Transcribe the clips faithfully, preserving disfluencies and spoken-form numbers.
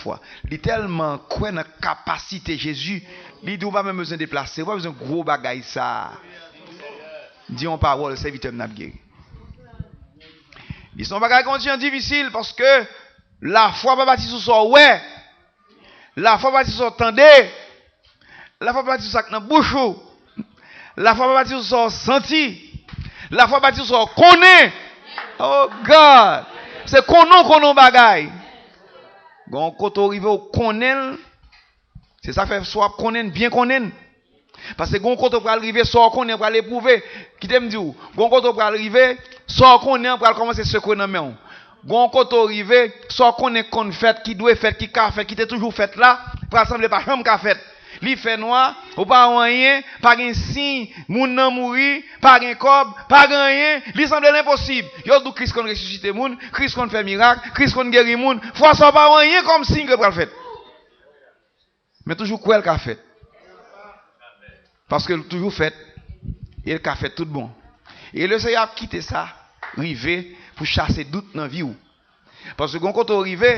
fwa. Li tèlman kwè nan kapasite Jezi, li di, "Ou pa menm bezwen deplase, ou pa bezwen gwo bagay sa a." Di yon pawòl, sèvitè m nan ap geri. Li se yon bagay ki yon jan difisil, paske lafwa pa bati sou sa w wè. Lafwa pa bati sou sa w tande. Lafwa pa bati sou sa k nan bouch ou. Lafwa pa bati sou sa w santi. Lafwa bati sou sa w konnen. Oh God! Se konnen w konnen yon bagay. Gon kote w rive w konnen l. Se sa k fè sa w ap konnen l, byen konnen l. Paske gon kote w pral rive, sa w konnen pral epwouve. Kite m di w, gon kote w pral rive, sa w konnen an pral kòmanse sekwe nan men w. Gon kote w rive, sa w konnen k konn fèt, ki dwe fèt, ki ka fèt, ki te toujou fèt la, pral sanble pa janm ka fèt. Li fè nwa, ou pa wè anyen, pa gen siy, moun nan mouri, pa gen kòb, pa gen anyen, li sanble l enposib. Yo di w Kris konn resisite moun, Kris konn fè mirak, Kris konn geri moun. Fwa sa w pa wè anyen kòm siy ke pral fèt. Men toujou kwè l ka fèt. Paske l toujou fèt. E l ka fèt tout bon. E Leseyè ap kite sa rive pou chase dout nan vi w. Paske gon kote w rive,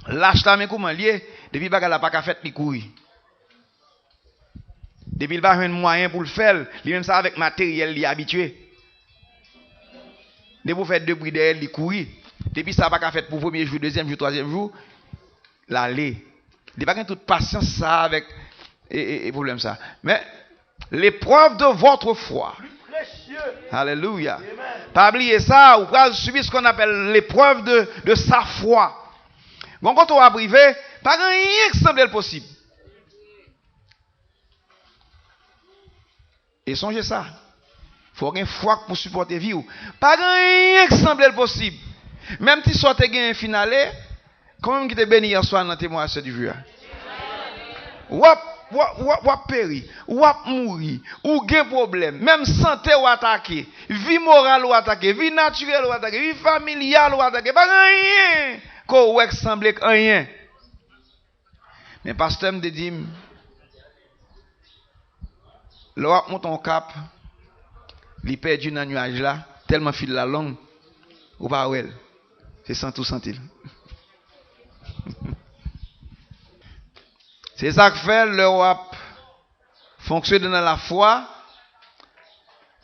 lach la men kouman l ye, depi bagay la pa ka fèt, li kouri. Depi l pa jwenn mwayen pou l fè l, li menm sa avèk materyèl li abitye. Depi w fè de bri dèyè l, li kouri. Depi sa pa ka fèt pou premye jou, dezyèm jou, twazyèm jou, l ale. Li pa gen tout pasyans sa avèk e, e, e pwoblèm sa. Men, l'épreuve de votre foi. Alelouya. Pa bliye sa, ou pral sibi ce qu'on appelle l'épreuve de, de sa foi. Gon kote w ap rive, pa gen anyen k sanble l posib. E sonje sa, fò w gen fwa k pou sipòte vi w. Pa gen anyen k sanble l posib. Menm ti sa w te genyen fin ale, kanmenm ki te beni yè swa nan temwayaj Sè Divin a. W ap, w ap, w ap, w ap peri, w ap mouri, ou gen pwoblèm, menm sante w atake, vi moral ou atake, vi natirèl ou atake, vi familyal ou atake, pa gen anyen ke w wè k sanble k anyen. Men pastè m te di m, lè w ap monte yon kap, li pèdi nan nyaj la, tèlman fil la long, ou pa wè l. Se santi w santi l. Se sa k fè, lè w ap fonksyone nan lafwa,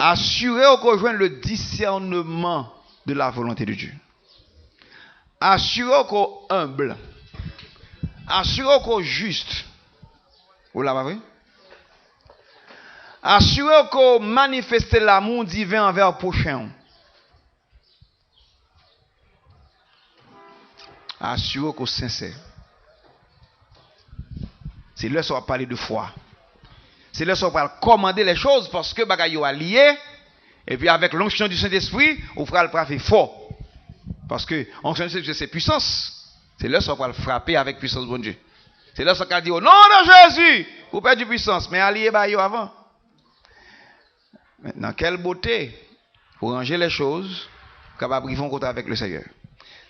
asire w ke w jwenn le discernement de la volonté de Dieu. Asire w ke w enb. Asire w ke w jis. Ou la, pa vre? Asire w ke w manifeste lanmou diven anvè pwochen w. Asire w ke w sensè. Se lè sa w ap pale de fwa. Se lè sa w pral kòmande lè choz, paske bagay yo a liye. Epi avèk l'onction du Saint-Esprit, ou pral frape fò. Paske onction du Saint-Esprit, se pwisans. Se lè sa w pral frape avèk pwisans Bondye. Se lè sa w ka di, "O non de Jezi, ou pèdi pwisans." Men al liye bagay yo avan. Nan kèl bote pou ranje lè choz, kapab rive yon kote avèk le Seyè.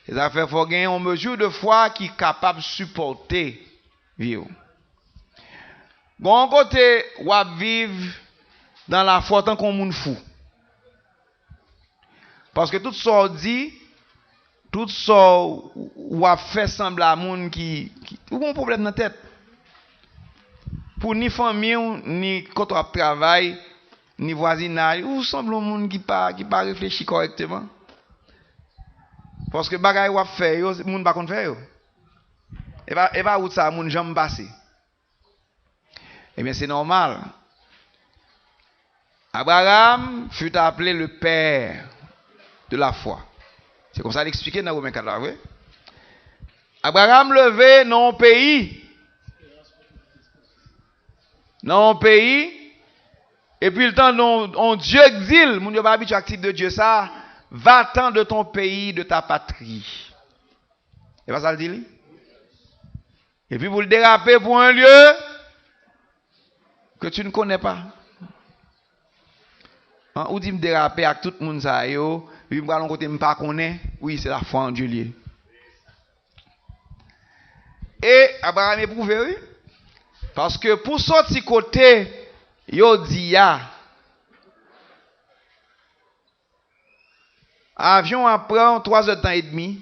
Se sa k fè fò gen yon mezi de fwa ki kapab sipòte vi w. Gon kote w ap viv nan lafwa tankou yon moun fou. Paske tout sa w di, tout sa w, w ap fè sanble a moun ki, ki, ou gon pwoblèm nan tèt. Pou ni fanmi w, ni kote w ap travay, ni vwazinaj, ou sanble yon moun ki pa, ki pa reflechi kòrèkteman. Paske bagay w ap fè yo, moun pa konn fè yo. E pa, e pa wout sa a moun janm pase. Ebyen, se nòmal. Abraham fut appelé le père de la foi. Se konsa l eksplike nan Women kat la, vre. Abraham leve nan yon peyi, nan yon peyi, epi l tande yon, yon Dye k di l, moun yo pa abitye ak tip de Dye sa, va-t'en de ton pays, de ta patrie. E pa sa l di li? Epi pou l derape pour un lieu que tu ne connais pas. An, ou di m derape ak tout moun sa yo, epi m pral yon kote m pa konnen. Wi, se lafwa an Dye l ye. E Abraham epwouve, wi. Paske pou soti kote yo di a, avyon ap pran twa zè tan edmi.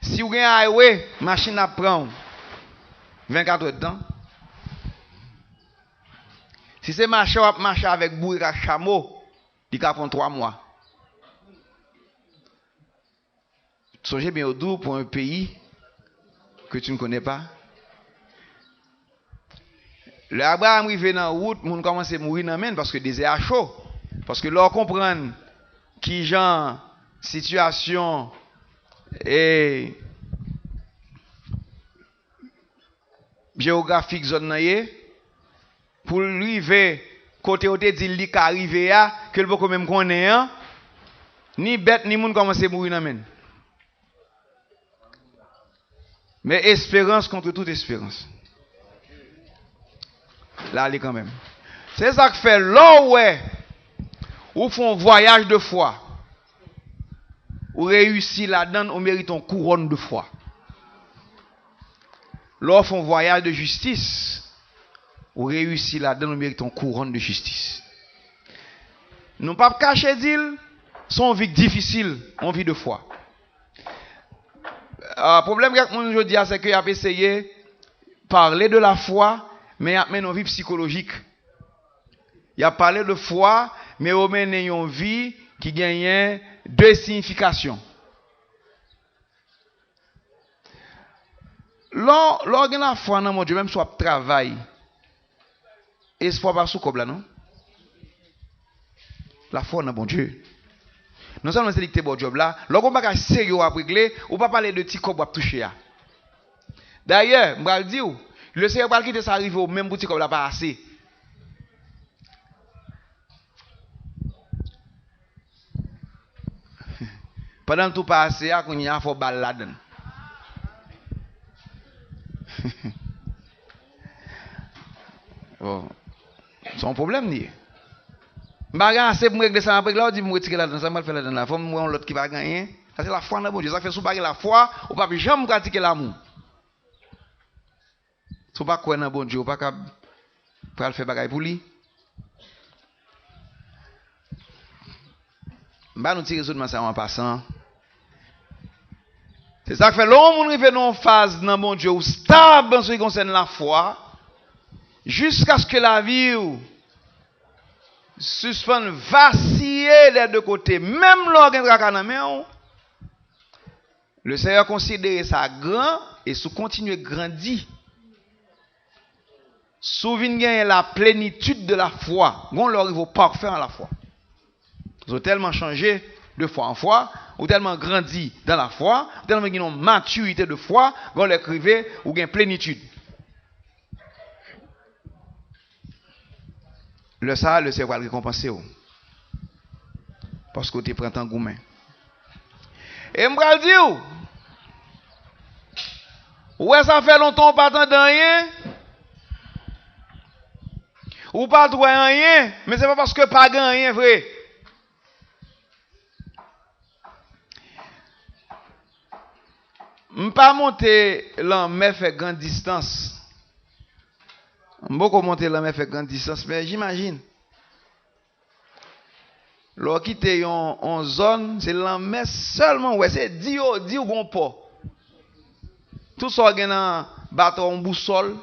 Si w gen highway, machin ap pran w vennkat èdtan. Si se mache w ap mache avèk bourik ak chamo, li ka pran twa mwa. Sonje byen, yo di w, pour un pays que tu ne connais pas. Lè Abraram rive nan wout, moun kòmanse mouri nan men l, paske dezè a cho. Paske lè w konprann kijan sitiyasyon e jewografik zòn nan ye, pou l rive kote yo te di l li ka rive a, ke l poko menm konnen an, ni bèt ni moun kòmanse mouri nan men l. Men esperans contre toute espérance. L ale kanmenm. Se sa k fè, lè w wè ou fè yon vwayaj de fwa, ou reyisi ladan l, ou merite yon kouwòn de fwa. Lè w fè yon vwayaj de jistis, ou reyisi ladan l, ou merite yon kouwòn de jistis. Nou p ap kache di l, se yon vi k difisil, yon vi de fwa. Ah, pwoblèm kèk moun jodi a, se ke y ap eseye pale de lafwa, men y ap mennen yon vi sikolojik. Y ap pale de fwa, men yo mennen yon vi ki genyen de siyifikasyon. Lè w, lè w gen lafwa nan Bondye, menm si w ap travay, espwa pa sou kòb la, non. Lafwa w nan Bondye. Non sèlman se li ki te ba w djòb la, lè w gen yon bagay serye w ap regle, ou pa pale de ti kòb w ap touche a. Dayè, m pral di w, Lesenyè pral kite sa rive w menm pou ti kòb la pa ase. Pandan l tou pa ase a, kounye a, fò w ba l ladan l. Bon. Se yon pwoblèm li ye. M pa gen ase pou m regle sa m ap regle la, ou di m retire ladan l, sa m pral fè ladan l la? Fò m wè yon lòt ki pa gen anyen. Sa se lafwa nan Bondye. Sa k fè si w pa gen lafwa, ou p ap janm pratike lanmou. Si w pa kwè nan Bondye, ou pa kab pral fè bagay pou li. M ba nou ti rezonman sa yo an pasan. Se sa k fè, lè yon moun rive nan yon faz nan Bondye, ou stab an sa ki konsène lafwa, jiskaske lavi w sispann vasiye dè de kote, menm lè w gen traka nan men w, Lesenyè konsidere sa gran, e si w kontinye grandi, si w vin genyen la plenitid de la fwa, gon lè w rive w pafè an lafwa. Ou tèlman chanje de fwa an fwa, ou tèlman grandi dan lafwa, ou tèlman gen yon matirite de fwa, gon lè k rive, ou gen plenitid. Lè sa a, Lesenyè pral rekonpanse w. Paske w te pran tan goumen. E m pral di w, ou wè sa fè lontan ou pa tande anyen, ou pa t wè anyen, men se pa paske pa gen anyen vre. M pa monte lanmè fè gran distans. M poko monte lanmè fè gran distans, men jimajin. Lè w kite yon, yon zòn, se lanmè sèlman w wè, se di yo di w gon pò. Tout sa w gen nan bato w, yon bousòl,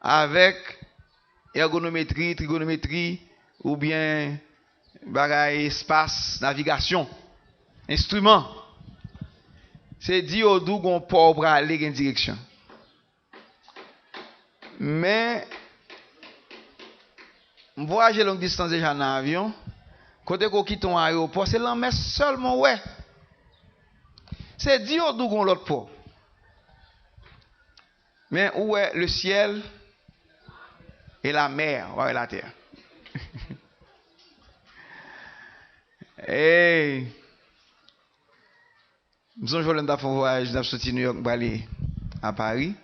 avèk ègonometri, trigonometri, oubyen bagay espas, navigasyon, enstriman. Se di yo di w gon pò w prale, gen direksyon. Men, m vwayaje long distans deja nan avyon. Kote ke w kite yon ayewopò, se lanmè sèlman w wè. Se di yo di w gon lòt pò. Men ou wè le ciel et la mer, ou pa wè latè. Hey. M sonje yon lè m t ap fè yon vwayaj, m t ap soti New York, m prale a Paris.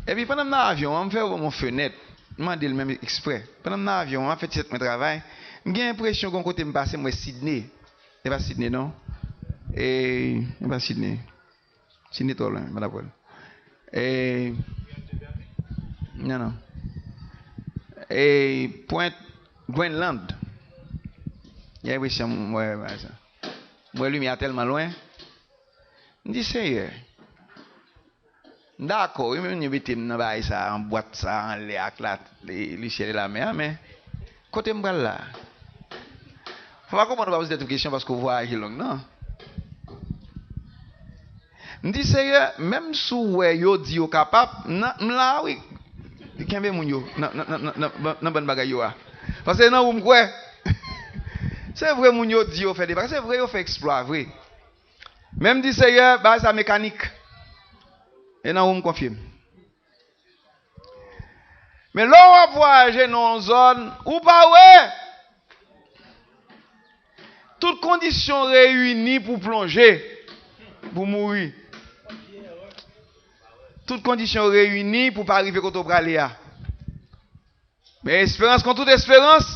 Epi pandan m nan avyon an, m fè ouvè yon fenèt. M mande l menm eksprè. Pandan m nan avyon an, m ap fè ti tèt mwen travay. M gen enpresyon gon kote m pase, m wè Sydney. E pa Sydney, non. E, e pa Sydney. Sydney twò lwen, m pa t ap wè l. E, non, non. E, pwent Greenland. Gen enpresyon m wè bagay sa. M wè limyè a tèlman lwen. M di, Seyè, m dakò, wi, men yo mete m nan bagay sa, nan bwat sa, anlè ak la, le, le syèl e lamè a, men kote m pral la? Fò pa konprann ou pa poze tèt ou kesyon paske ou vwayaje long, non. M di, Seyè, menm si w wè yo di yo kapab, m nan, m la, wi. Kenbe moun yo nan, nan, nan, nan, nan, nan bann bagay yo a. Paske nan ou m kwè. Se vre, moun yo di yo fè de bagay, se vre, yo fè eksplwa, vre. Men m di, Seyè, bagay sa mekanik. E nan ou m konfye m. Men lè w ap vwayaje nan yon zòn, ou pa wè. Tout kondisyon reyini pou plonje, pou mouri. Tout kondisyon reyini pou pa rive kote w prale a. Men esperans kont tout esperans,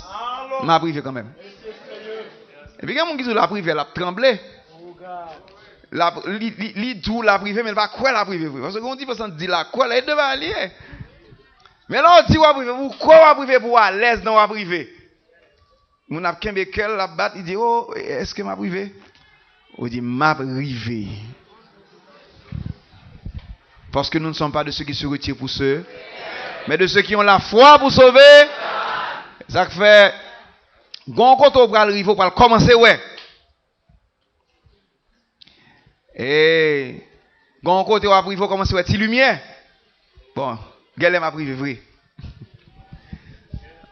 m ap rive kanmenm. Epi gen moun ki di w l ap rive, l ap tranble. L ap, li, li, li di w l ap rive, men l pa kwè l ap rive vre. Paske yon diferans ant di l ak kwè la, e de bagay li ye. Men lè w di w ap rive, pou w kwè w ap rive, pou w alèz nan w ap rive. Moun ap kenbe kè l, l ap bat, li di, "O, èske m ap rive?" Ou di, "M ap rive." Parce que nous ne sommes pas de ceux qui se retirent pour se, mais de ceux qui ont la foi pour sauver. Sa k fè, gon kote w pral rive, w pral kòmanse wè. E gon kote w ap rive, w kòmanse wè ti limyè. Bon, genlè m ap rive vre.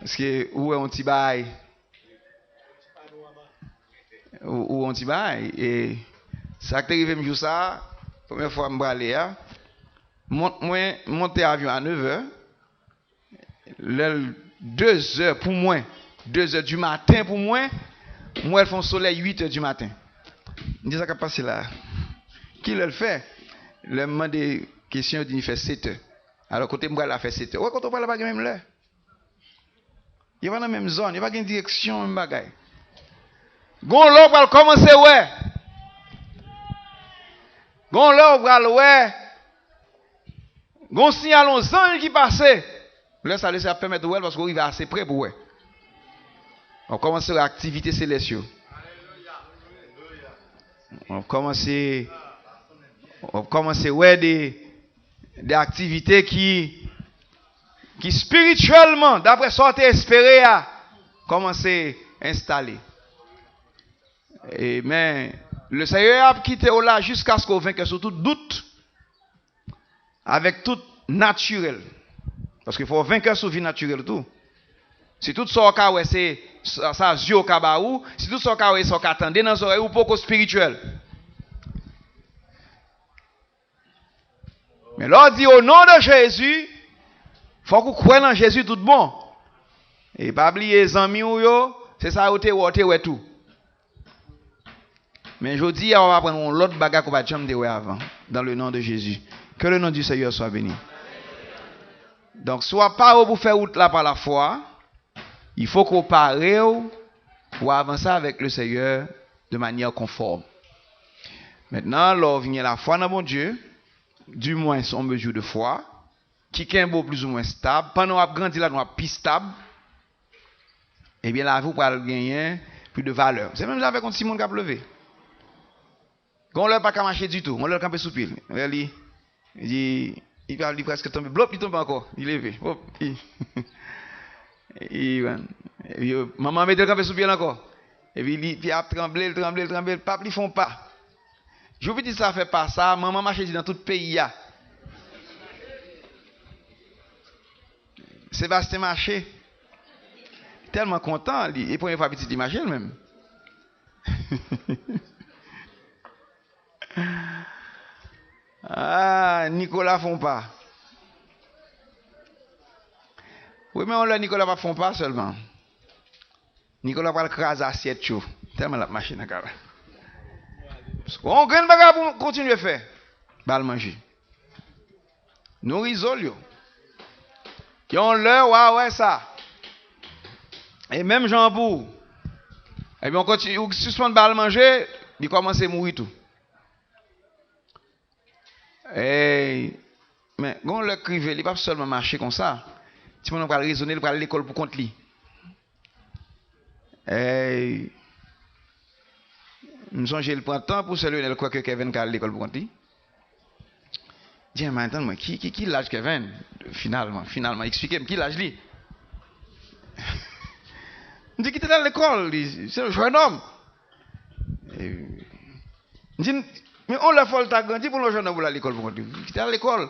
Paske ou wè yon ti bagay. Ou, ou wè yon ti bagay. E sa k te rive m jou sa a, premyè fwa m prale a, mont, mwen monte avyon a nevè. Lè l dezè pou mwen, dezè di maten pou mwen, m wè l fè yon solèy uitè di maten. M di, "Sa k ap pase la a? Ki lè l fè?" Lè m mande kesyon, yo di, "Li fè setè." Alò, kote m pral la fè setè? Ou wè, kote w pral la pa gen menm lè. Yo pa nan menm zòn, yo pa gen direksyon, menm bagay. Gon lè w pral kòmanse wè. Gon lè w pral wè. Gon siyal yon zanj ki pase. Lè sa, Leseyè ap pèmèt ou wè l paske w rive ase pre pou w wè. W ap kòmanse wè aktivite selès yo. W ap kòmanse, w ap kòmanse wè de, de aktivite ki, ki espirityèlman, daprè sa w te espere a, kòmanse enstale. E, men, Leseyè ap kite w la jiskaske w venkè sou tout dout. Avèk tout natirèl. Paske fò w venkè sou vi natirèl tou. Si tout sa w ka wè se sa, sa zye w ka ba ou, si tout sa w ka wè se sa w ka tande nan zòrèy ou, poko espirityèl. Men lè w di, "O non de Jezi," fòk ou kwè nan Jezi tout bon. E pa bliye zanmi w yo, se sa yo te wè, w te wè tou. Men jodi a, w ap aprann yon lòt bagay ke w pa t janm te wè avan. Dans le nom de Jésus. Que le nom du Seigneur soit béni. Donk, si w ap pare w pou fè wout la pa lafwa, il faut que w pare w pou avanse avèk le Seigneur de manière conforme. Mentnan, lè w vin gen lafwa nan Bondye, du moins yon mezi de fwa, ki kenbe w plizoumwen stab, pandan w ap grandi ladan w ap pi stab, ebyen, lavi w pral genyen plis de valè. Se menm jan avèk yon timoun k ap leve. Gon lè l pa ka mache ditou, gon lè l kanpe sou pye l. Lè li, li, li, li prèske tonbe, blòp, li tonbe ankò, li leve. Hop, li, li, yo, manman mete l kanpe sou pye l ankò. Epi li, li ap tranble, l tranble, l tranble, pap li fè yon pa. Jou pitit sa fè pa sa, manman mache di nan tout peyi a. Sebastien mache. Tèlman kontan, li, e premye fwa pitit li mache l menm. Ah, Nicolas fè yon pa. Wi, men yon lè Nicolas pa fè yon pa sèlman. Nicolas pral kraze asyèt yo. Tèlman l ap mache nan kay la. Yon grenn bagay pou kontinye fè. Ba l manje. Nouri zo l yo. Yon lè, w a wè sa. E menm jan an pou ou. Ebyen, w kontinye, ou sispann ba l manje, li kòmanse mouri tou. Ey, men, gon lè k rive, li p ap sèlman mache konsa. Timoun nan pral rezone, li pral lekòl pou kont li. Ey, M sonje l pran tan pou sè Lionel kwè ke Kevin ka al lekòl pou kont li. Di, "Anmay, tann mwen, ki, ki, ki laj Kevin?" Finalman, finalman, eksplike m ki laj li. M di, "Kite l al lekòl, li se yon jennonm." E, m di, "Men on lè fò l ta grandi pou l yon jennonm pou l al lekòl pou kont li. Kite l al lekòl."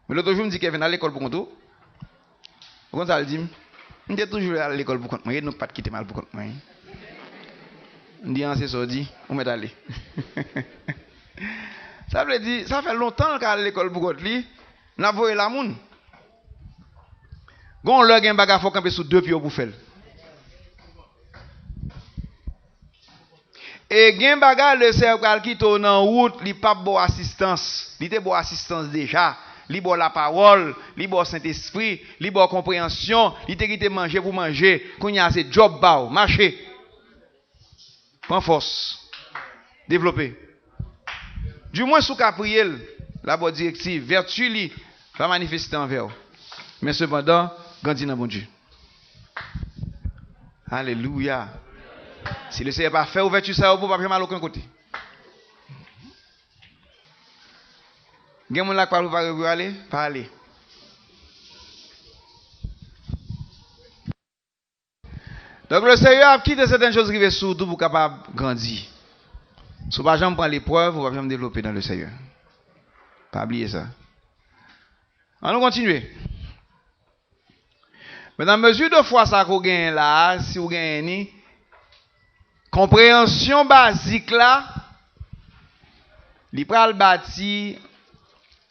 Men lòt jou, m di Kevin, "Al lekòl pou kont ou." Ou konn sa l di m? "M te toujou vle al lekòl pou kont mwen, e nou pa t kite m al pou kont mwen." M di, "An, se sa w di, ou mèt ale." Sa vle di, sa fè lontan l ka al lekòl pou kont li, n ap voye l a moun. Gon lè gen bagay fò w kanpe sou de pye w pou fè l. E gen bagay, Leseyè pral kite w nan wout, li p ap ba w asistans. Li te ba w asistans deja. Li ba w lapawòl, li ba w Sentespri, li ba w konpreyansyon, li te kite manje pou manje. Kounye a se djòb pa w. Mache. Pran fòs. Devlope. Dimwen si w ka priye l, l ap ba w direktiv, vèti li va manifeste anvè w. Men sepandan, grandi nan Bondye. Alelouya. Si Leseyè pa fè ouvèti sa yo pou w, w p ap janm al okenn kote. Gen moun la k pral prepare pou yo ale? Pa ale. Donk, Leseyè ap kite sètèn choz rive sou w tou pou w kapab grandi. Si w pa janm pran leprèv, ou p ap janm devlope nan Leseyè. Pa bliye sa. Ann nou kontinye. Mentnan, mezi de fwa sa ke w genyen la a, si w genyen ni, konpreyansyon bazik la, li pral bati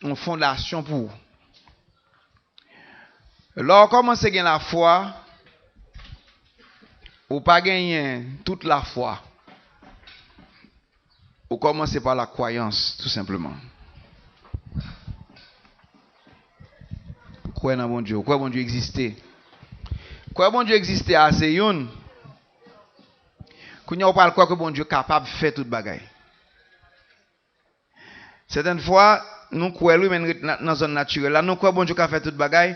yon fondasyon pou ou. Lè w kòmanse gen lafwa, ou pa genyen tout lafwa. Ou kòmanse pa la kwayans, tou senpleman. Ou kwè nan Bondye, ou kwè Bondye egziste. Kwè Bondye egziste a se youn. Kounye a, ou pral kwè ke Bondye kapab fè tout bagay. Sètèn fwa, nou kwè l, wi, men n ret nan, nan zòn natirèl la. Nou kwè Bondye ka fè tout bagay,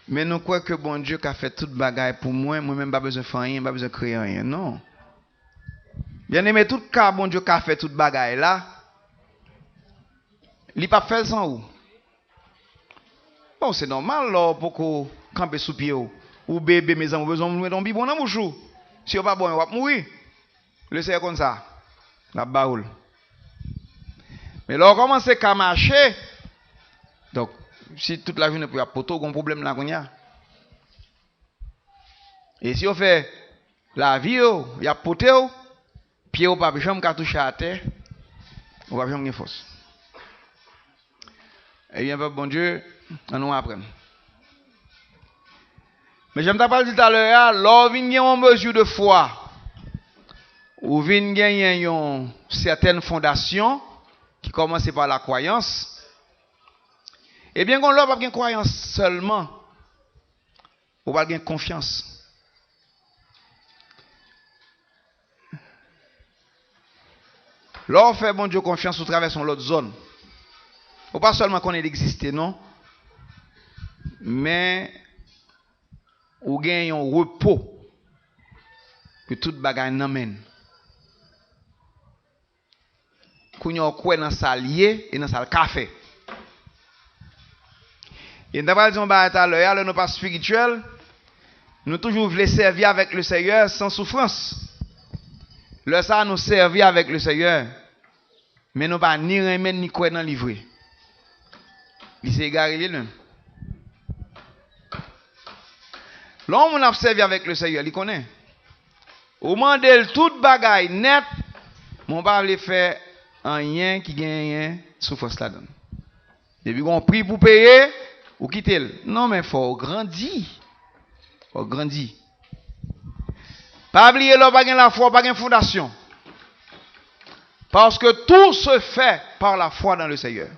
men nou kwè ke Bondye ka fè tout bagay pou mwen, mwen menm m pa bezwen fè anyen, m pa bezwen kreye anyen. Non. Byeneme, tout ka Bondye ka fè tout bagay la, li p ap fè l san ou. Bon, se nòmal lè w poko kanpe sou pye w. Ou bebe, mezanmi, ou bezwen yon, mete yon bibwon nan bouch ou. Si yo pa ba w, w ap mouri. Leseyè konn sa. L ap ba ou l. Men lè w kòmanse ka mache, donk, si tout lajounen pou y ap pote w, gon pwoblèm la kounye a. E si yo fè lavi yo, y ap pote w, pye w p ap janm ka touche atè, ou p ap janm gen fòs. Ebyen, pèp Bondye, ann nou aprann. Men jan m ta pral di talè a, lè w vin gen yon mezi de fwa, ou vin genyen yon sètèn fondasyon ki kòmanse pa la kwayans, ebyen, gon lè w p ap gen kwayans sèlman, ou pral gen konfyans. Lè w fè Bondye konfyans, ou travèse yon lòt zòn. Ou pa sèlman konnen l egziste, non, men ou gen yon repo ke tout bagay nan men l. Kounye a, w kwè nan sa l ye e nan sa l ka fè. E m ta pral di yon bagay talè a, lè nou pa espirityèl, nou toujou vle sèvi avèk Leseyè san soufrans. Lè sa a, nou sèvi avèk Leseyè, men nou pa ni renmen l, ni kwè nan li vre. Li se egare li ye, li menm. Lè yon moun ap sèvi avèk Leseyè, li konnen. Ou mande l tout bagay nèt, men w pa vle fè anyen ki genyen soufrans ladan l. Depi gon pri pou peye, ou kite l. Non, men fò w grandi. Fò w grandi. Pa bliye, lè w pa gen lafwa, w pa gen fondasyon. Parce que tout se fait par la foi dans le Seigneur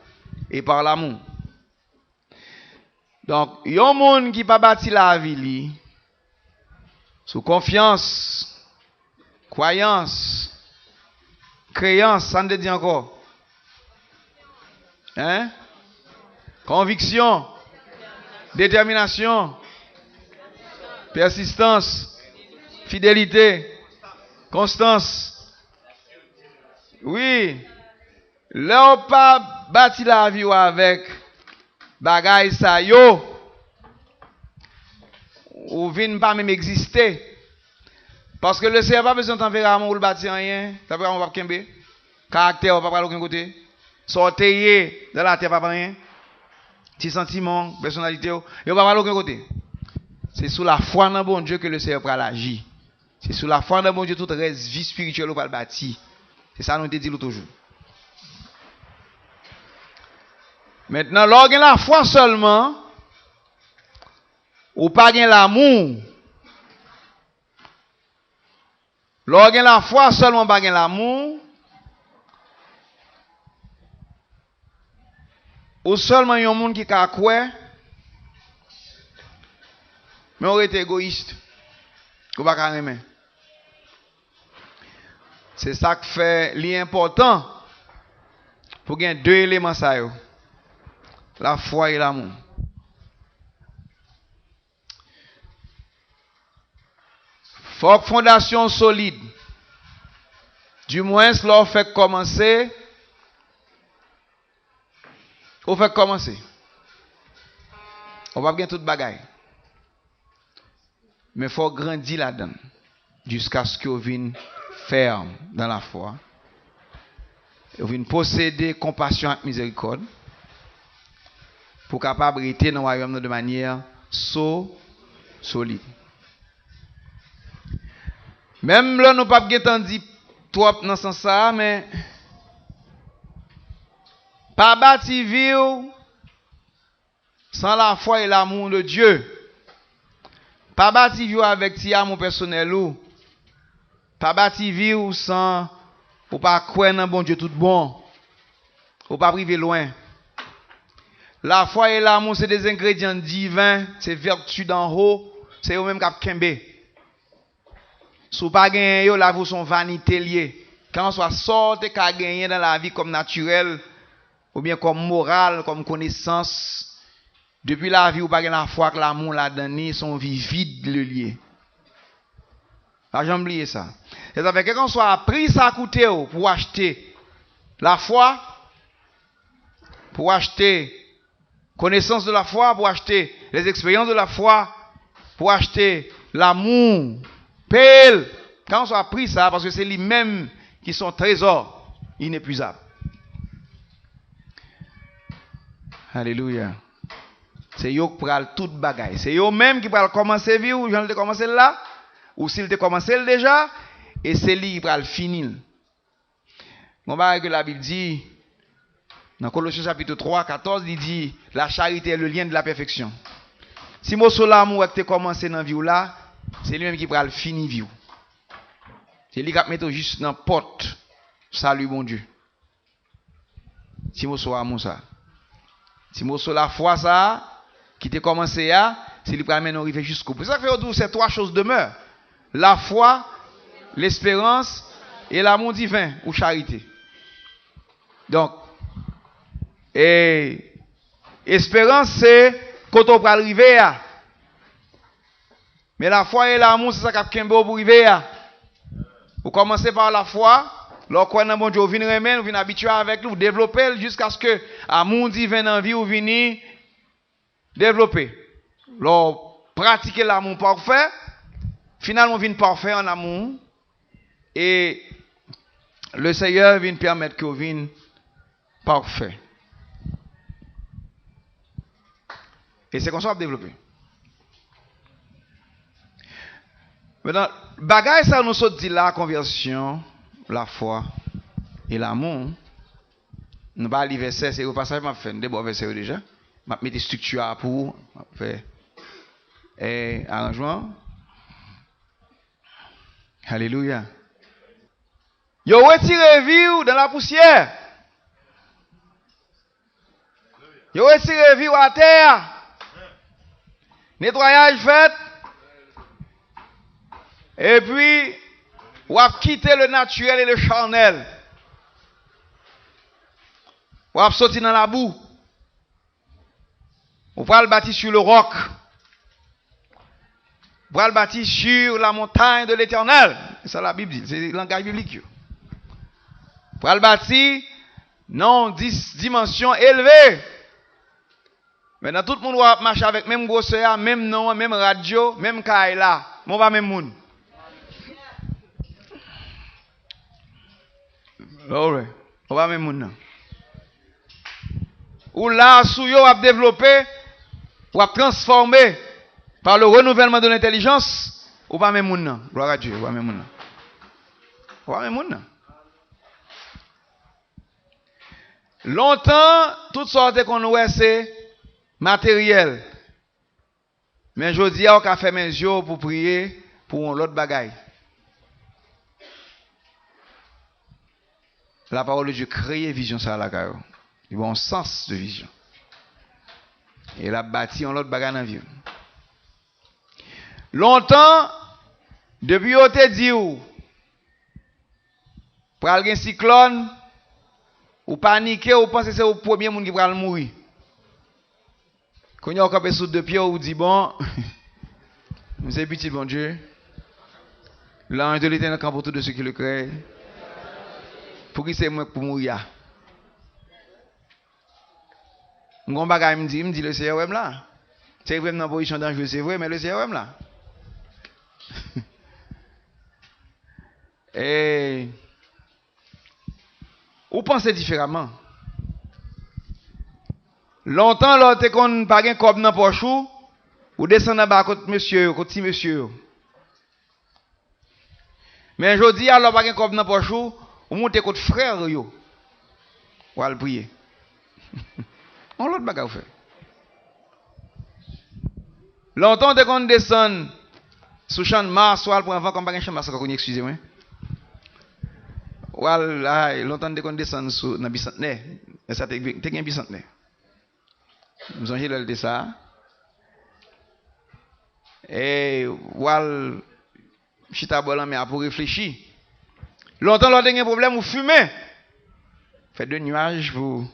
et par l'amour. Donk, yon moun ki pa bati lavi li sou konfyans, kwayans, kreyans, sa n te di ankò? Hein? Konviksyon, detèminasyon, Pèsistans, fidelite, konstans. Wi, lè w pa bati lavi w avèk bagay sa yo, ou vin pa menm egziste. Paske Leseyè pa bezwen tanperaman w pou l bati anyen. Tanperaman w p ap kenbe. Karaktè w pa pral okenn kote. Sa w te ye nan latè p ap anyen. Ti santiman w, pèsonalite w, yo pa pral okenn kote. Se sou lafwa nan Bondye ke Leseyè pral aji. Se sou lafwa nan Bondye tout rès vi espirityèl ou pral bati. Se sa nou te di l toujou. Mentnan, lè w gen lafwa sèlman, ou pa gen lamou. Lè w gen lafwa sèlman, w pa gen lamou, ou sèlman yon moun ki ka kwè, men w rete egoyis, ou pa ka renmen. Se sa k fè li enpòtan pou gen de eleman sa yo, lafwa e lamou. Fòk fondasyon w solid. Dimwens, lè w fèk kòmanse, ou fèk kòmanse. Ou p ap gen tout bagay. Men fò w grandi ladan l, jiskaske w vin fèm nan lafwa. Ou vin posede konpasyon ak mizerikòd pou w kapab rete nan wayòm nan de manyè so, solid. Menm lè nou p ap gentan di twòp nan sans sa a, men pa bati vi w san lafwa e lamou de Dye. Pa bati vi w avèk ti amou pèsonèl ou. Pa bati vi w san ou pa kwè nan Bondye tout bon. Ou p ap rive lwen. Lafwa e lamou se de engredyan diven, se vèti danho, se yo menm k ap kenbe. Si w pa genyen yo, lavi w se yon vanite l ye. Kèlkanswa sa w te ka genyen nan lavi kòm natirèl, oubyen kòm moral, kòm konesans, depi lavi w pa gen lafwa ak lamou ladan li, se yon vi vid li ye. Pa janm bliye sa. Se sa fè, kèlkanswa pri sa koute w pou w achte lafwa, pou w achte connaissance de la foi, pou achte les expériences de la foi, pou achte l'amour. Peye l, kèlkanswa pri sa, paske se li menm ki se yon trezò inepwizab. Alelouya. Se yo k pral tout bagay. Se yo menm ki pral kòmanse vi w, jan l te kòmanse l la, ou si l te kòmanse l deja, e se li ki pral fini l. Gon bagay ke Labib di, nan Kolosyen chapit twa, katòz, li di, la charité est le lien de la perfection. Ti moso lanmou w wè k te kòmanse nan vi w la, se li menm ki pral fini vi w. Se li k ap mete w jis nan pòt sali Bondye. Ti moso amou sa. Ti moso lafwa sa a, ki te kòmanse a, se li pral mennen w rive jiskobou. Se sa k fè yo di w ces trois choses demeurent. La foi, l'espérance et l'amour divin ou charité. Donk, e, esperans se kote w pral rive a. Men lafwa e lanmou, se sa k ap kenbe w pou rive a. Ou kòmanse pa lafwa, lè w kwè nan Bondye, ou vin renmen l, ou vin abitye avèk li, ou devlope l jiskaske amou diven nan vi w vini devlope. Lè w pratike lanmou pafè, finalman w vin pafè an lanmou, e Leseyè vin pèmèt ke w vin pafè. E se konsa w ap devlope. Mentnan, bagay sa nou sot di la, konvèsyon, lafwa e lanmou, nou pa li vèsè, se repasaj m ap fè, nou debò vèsè yo deja. M ap mete estrikti a pou ou, m ap fè, e, aranjman. Alelouya. Yo retire vi w dan lapousyè. Yo retire vi w atè a. Netwayaj fèt. Epi, w ap kite le naturel e le charnel. W ap soti nan labou. Ou pral bati sur le roc. Pral bati sur la montagne de l'Éternel. Se sa Labib di, se langaj biblik yo. Pral bati nan yon dis- dimansyon elve. Men nan tout moun w ap mache avèk menm gwosè a, menm non an, menm rad yo, menm kay la, men w pa menm moun. Glory. Ou pa menm moun nan. Ou la sou yo, w ap devlope, w ap transfòme par le renouvellement de l'intelligence. Ou pa menm moun nan. Gloire à Dieu. Ou pa menm moun nan. Ou pa menm moun nan. Lontan, tout sa w te konn wè se materyèl. Men jodi a, w ka fèmen zye w pou priye pou yon lòt bagay. La parole de Dieu kreye vizyon sa a lakay ou. Li ba w yon sans de vizyon. E l ap bati yon lòt bagay nan vi w. Lontan, depi yo te di w pral gen siklòn, ou panike, ou panse se ou premye moun ki pral mouri. Kounye a, ou kanpe sou de pye w, ou di, bon, m se pitit Bondye. L'ange de l'Éternel campe autour de ceux qui le craignent. Pouki se mwen k pou mouri a? M gon bagay m di, m di Lesenyè wè m la. Se vre m nan pozisyon danjre, se vre, men Lesenyè wè m la. E ou panse diferaman. Lontan, lè w te konn pa gen kòb nan pòch ou, ou desann anba kot mesye yo, kot ti mesye yo. Men jodi a, lè w pa gen kòb nan pòch ou, ou moute kot frè yo. W al priye. Yon lòt bagay ou fè. Lontan, w te konn desann sou Channmas, w al pran van, kòm pa gen Channmas ankò kounye, eskize mwen. W al, ay, lontan, n te konn desann sou, nan Bisantnè. Lè sa te, te gen Bisantnè. M sonje lè l te sa. E w al chita bò lanmè a pou reflechi. Lontan, lè w te gen pwoblèm, ou fimen. Fè de nuaj pou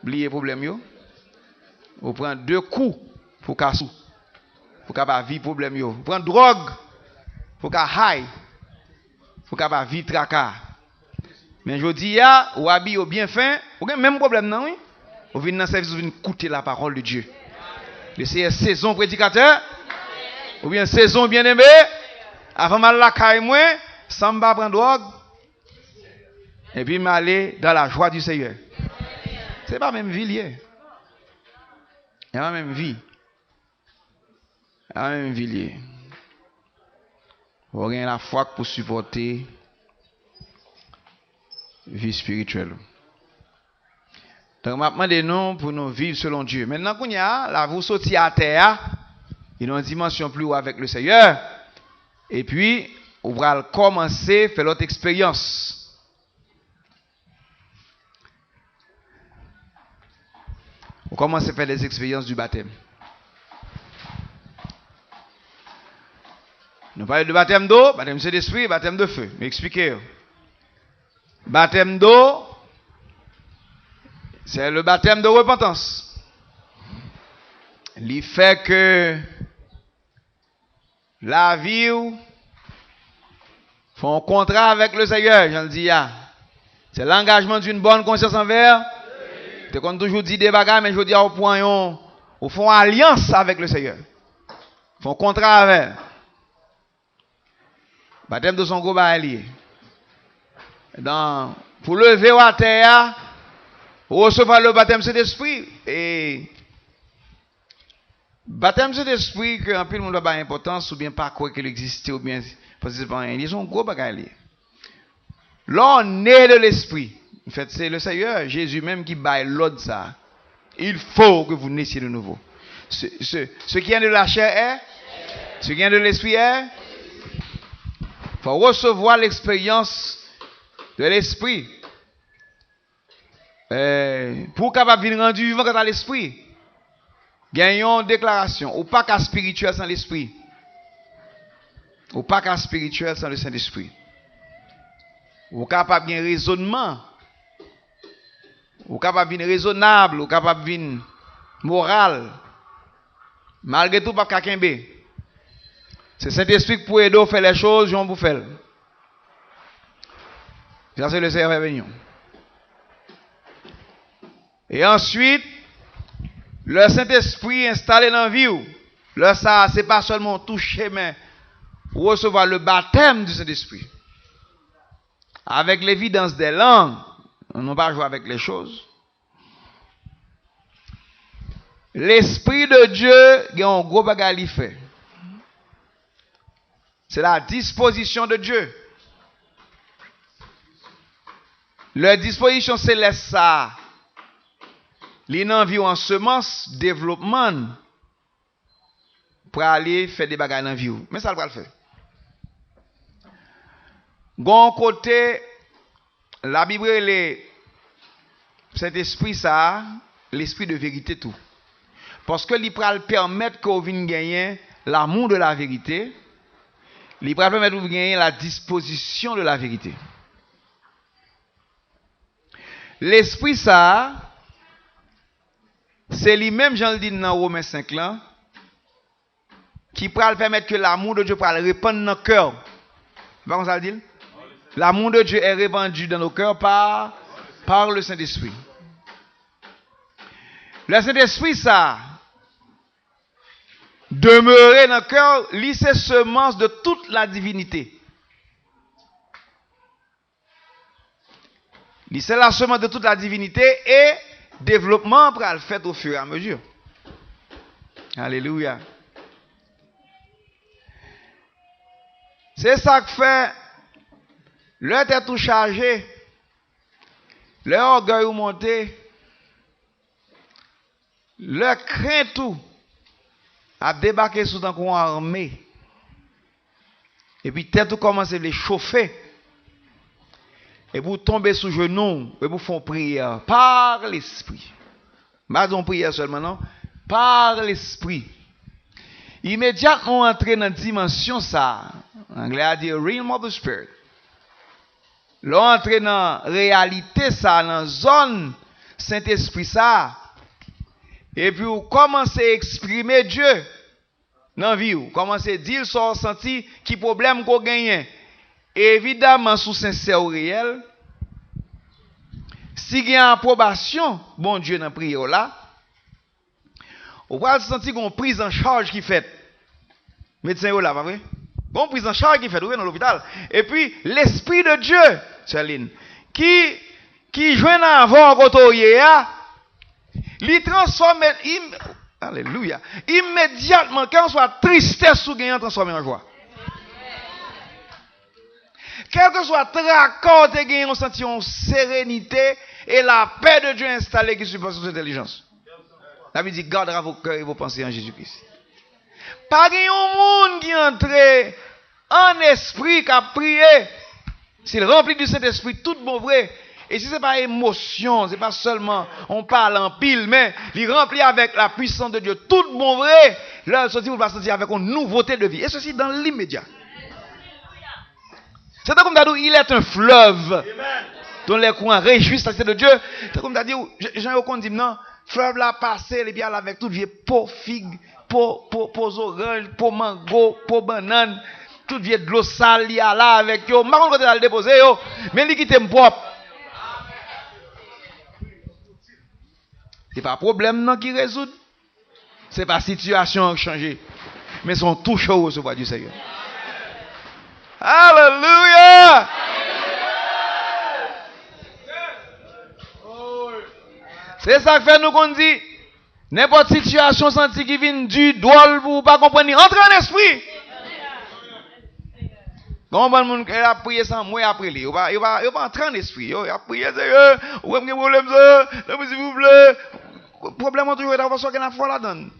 bliye pwoblèm yo. Ou pran de kou pou ka sou. Pou ka pa viv pwoblèm yo. Ou pran dwòg pou ka high. Pou ka pa viv traka. Men jodi a, ou abiye, ou byen fen, ou gen menm pwoblèm nan, wi. Ou vin nan sèvis, ou vin koute la parole de Dieu. Le Seigneur sezon predikatè, oubyen sezon byeneme, avan m al lakay mwen, san m pa pran dwòg, epi m ale dans la joie du Seigneur. Se pa menm vi l ye. Se pa menm vi. Amèn, Vilye. Fò w gen lafwa k pou sipòte vi espirityèl ou. Donk, m ap mande nou pou nou viv selon Dye. Mentnan, kounye a, lavi w soti atè a, li nan yon dimansyon pli wo avèk le Seyè. Epi, ou pral kòmanse fè lòt eksperyans. Ou kòmanse fè les expériences du baptême. Nou pale de batèm do, batèm Sentespri, batèm de fe. M eksplike yo. Batèm do, c'est le baptême de repentance. Li fè ke lavi w fè yon kontra avèk le Seyè, jan l di a. C'est l'engagement d'une bonne conscience envers. Te konn toujou di de bagay, men jodi a ou pran yon, ou fè yon alyans avèk le Seyè. Fè yon kontra avè l. Batèm do se yon gwo bagay li ye. Dan, pou leve w atè a, ou resevwa le batèm Sentespri. E batèm Sentespri ke anpil moun pa bay enpòtans oubyen pa kwè ke l egziste oubyen panse se pa anyen. Li se yon gwo bagay li ye. Lè w ne de Lespri, anfèt, se le Seyè Jezi menm ki bay lòd sa a. Il faut que vous naissiez de nouveau. Ce, ce, ce qui est de la chair est, ce qui est de l'esprit est. Fò w resevwa leksperyans de Lespri. Eh, pou w kapab vin randi vivan kanta Lespri, gen yon deklarasyon. Ou pa ka espirityèl san Lespri. Ou pa ka espirityèl san le Sentespri. Ou kapab gen rezònman. Ou kapab vin rezonab. Ou kapab vin moral. Malgre tou, w p ap ka kenbe. Se Sentespri k pou ede w fè lè choz jan w pou fè l. Sa se le Seyè va beni w. E answit, lè Sentespri enstale nan vi w, lè sa a, se pa sèlman w touche, men ou resevwa le batèm di Sentespri. Avèk levidans dè lang, nou pa jwe avèk lè choz. Lespri de Dye gen yon gwo bagay li fè. Se la dispozisyon de Dye. Lè dispozisyon selès sa a, li nan vi w an semans, devlopman l prale fè de bagay nan vi w. Men sa l pral fè. Gon kote Labib rele Sentespri sa a, lespri de verite tou. Paske li pral pèmèt ke w vin genyen l'amour de la vérité, li pral pèmèt ou vin genyen la disposition de la vérité. Lespri sa a, se li menm jan l di n nan Women senk lan, ki pral pèmèt ke l'amour de Dieu pral repann nan kè w. Se pa konsa l di l? L'amour de Dieu est répandu dans nos cœurs par, par le Saint-Esprit. Le Sentespri sa a demere nan kè w, li se semans de toute la divinité. Li se la semence de toute la divinité e devlopman an pral fèt au fur et à mesure. Alelouya. Se sa k fè, lè tèt ou chaje, lè ògèy ou monte, lè krent ou ap debake sou tankou yon ame, epi tèt ou kòmanse vle chofe, epi w tonbe sou jenou w, epi w fè yon priyè pa Lespri. M a di yon priyè sèlman, non. Pa Lespri. Imedyatman w antre nan dimansyon sa a, anglè a di realm of the spirit. Lè w antre nan reyalite sa a, nan zòn Sentespri sa a, epi w kòmanse eksprime Dye nan vi w, kòmanse di l sa w santi, ki pwoblèm ke w genyen. Evidaman, si w sensè, w reyèl, si gen apwobasyon Bondye nan priyè w la, ou pral santi gen yon priz an chaj ki fèt. Medsen yo la, pa vre? Gen yon priz an chaj ki fèt, ou vre, nan lopital. Epi, Lespri de Dye, Sèlin, ki, ki jwenn avè w kote w ye a, li transfòme, im-, alelouya, imedyatman, kèlkeswa tristès ou genyen transfòme an jwa. Kèlkeswa traka w te genyen, ou santi yon serenite e lapè de Dye enstale ki sipase tout entèlijans. Labib di, gardera vos cœurs et vos pensées en Jésus-Christ. Pa gen yon moun ki antre an espri k ap priye, si l ranpli di Sentespri tout bon vre, e si se pa emosyon, se pa sèlman on pale anpil, men li ranpli avèk la puissance de Dieu tout bon vre, lè l soti pou l va soti avèk yon nouvote de vi. E sesi dans l'immédiat. Se tankou m ta di w, il est un fleuve dont les courants réjouissent la cité de Dieu. Tankou m ta di w, jan yo konn di m nan, flèv la pase, epi al avèk tout vye po fig, po, po, po zoranj, po mango, po bannann, tout vye dlo sal, li ale avèk yo. M pa konn kote l al depoze yo, men li kite m pwòp. Se pa pwoblèm nan ki rezoud. Se pa sitiyasyon an k chanje, men se yon touche ou resevwa di Seyè. Alelouya! Se sa k fè nou konn di, nenpòt sitiyasyon w santi ki vin di, dwòl pou ou pa konprann li, antre an espri. Gen yon bann moun k ap priye san mwen ap rele. Yo pa, yo pa, yo pa antre an espri. Yo, y ap priye, Seyè, ou wè m gen pwoblèm sa, nan mwen silvouplè. Pwoblèm ou toujou rete paske w gen lafwa ladan l.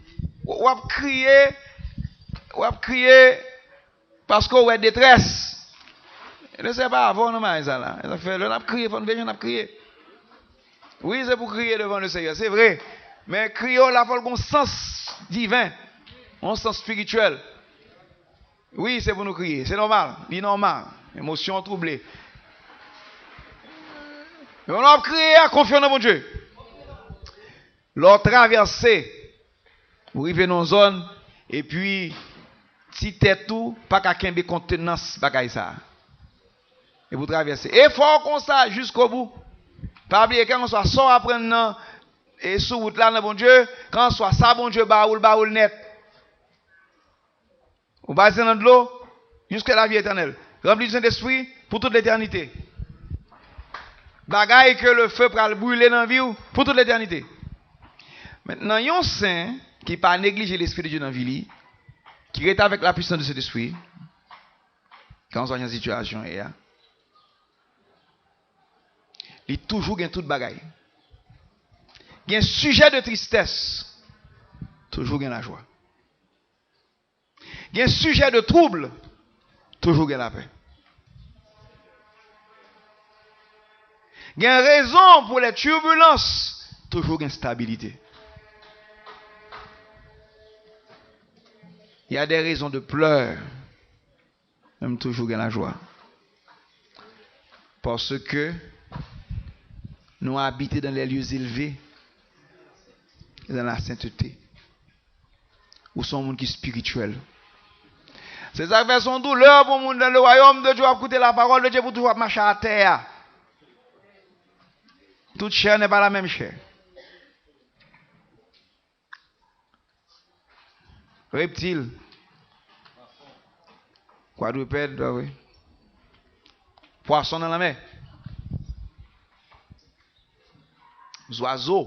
W, w ap kriye, w ap kriye paske w wè detrès. E Seyè pa avè w nan bagay sa la. E sa k fè lè n ap kriye, fò n veye jan n ap kriye. Wi, se pou kriye devan le Seyè, se vre. Men kriye w la, fò l gen yon sans diven, yon sans espirityèl. Wi, se pou nou kriye. Se nòmal. Li nòmal. Emosyon an twouble. Men w ap kriye a, konfye w nan Bondye. Lè w travèse, ou rive nan yon zòn, epi ti tèt ou pa ka kenbe kontenans bagay sa a. E pou travèse. E fò w konsa jiskobou. Pa bliye, kèlkanswa sa w aprann nan, e sou wout la nan Bondye, kèlkanswa sa Bondye ba ou, l ba ou l nèt. Ou pa se nan dlo, jusqu'à la vie éternelle. Rempli du Saint-Esprit pour toute l'éternité. Bagay ke le feu pral brile nan vi w pour toute l'éternité. Mentnan, yon sen ki pa neglije Lespri de Dye nan vi li, ki rete avèk la puissance de Saint-Esprit, kèlkanswa jan sitiyasyon ye a, li toujou gen tout bagay. Gen sijè de tristès, toujou gen lajwa. Gen sijè de twoub, toujou gen lapè. Gen rezon pou lè tibilans, toujou gen stabilite. Il y a des raisons de pleurs, men toujou gen lajwa. Paske nou abite dans les lieux élevés, dans la sainteté. Ou se yon moun ki espirityèl. Se sa k fè se yon doulè pou moun dans le royaume de Dieu, w ap koute la parole de Dieu, pou toujou ap mache atè a. Tout chair n'est pas la même chair. Reptil. Kwadripèd, pa vre? Pwason nan lanmè. Zwazo.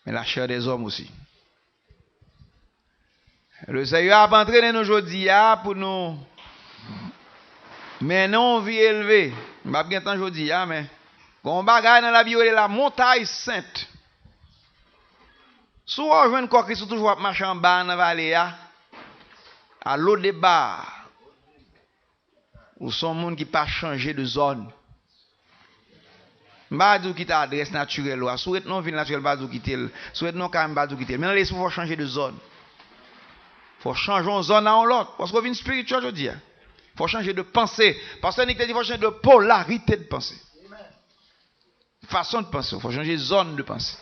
Men la chair des hommes aussi. Le Seigneur ap antrene nou jodi a pou nou mennen yon vi elve. M p ap gen tan jodi a, men gen yon bagay nan Labib yo rele la montagne sainte. Si w jwenn kò Kris ou toujou ap mache anba nan vale a, a Lodeba, ou se yon moun ki pa chanje de zòn. M pa di w kite adrès natirèl ou a. Si w ret nan yon vil natirèl, m pa di w kite l. Si w ret nan yon kay, m pa di w kite l. Men nan lespri, fò w chanje de zòn. Fò w chanje yon zòn a yon lòt. Paske w vin espirityèl jodi a. Fò w chanje de panse. Pastè Nick te di fò w chanje de polarite de panse. Fason de panse. Fò w chanje zòn de panse.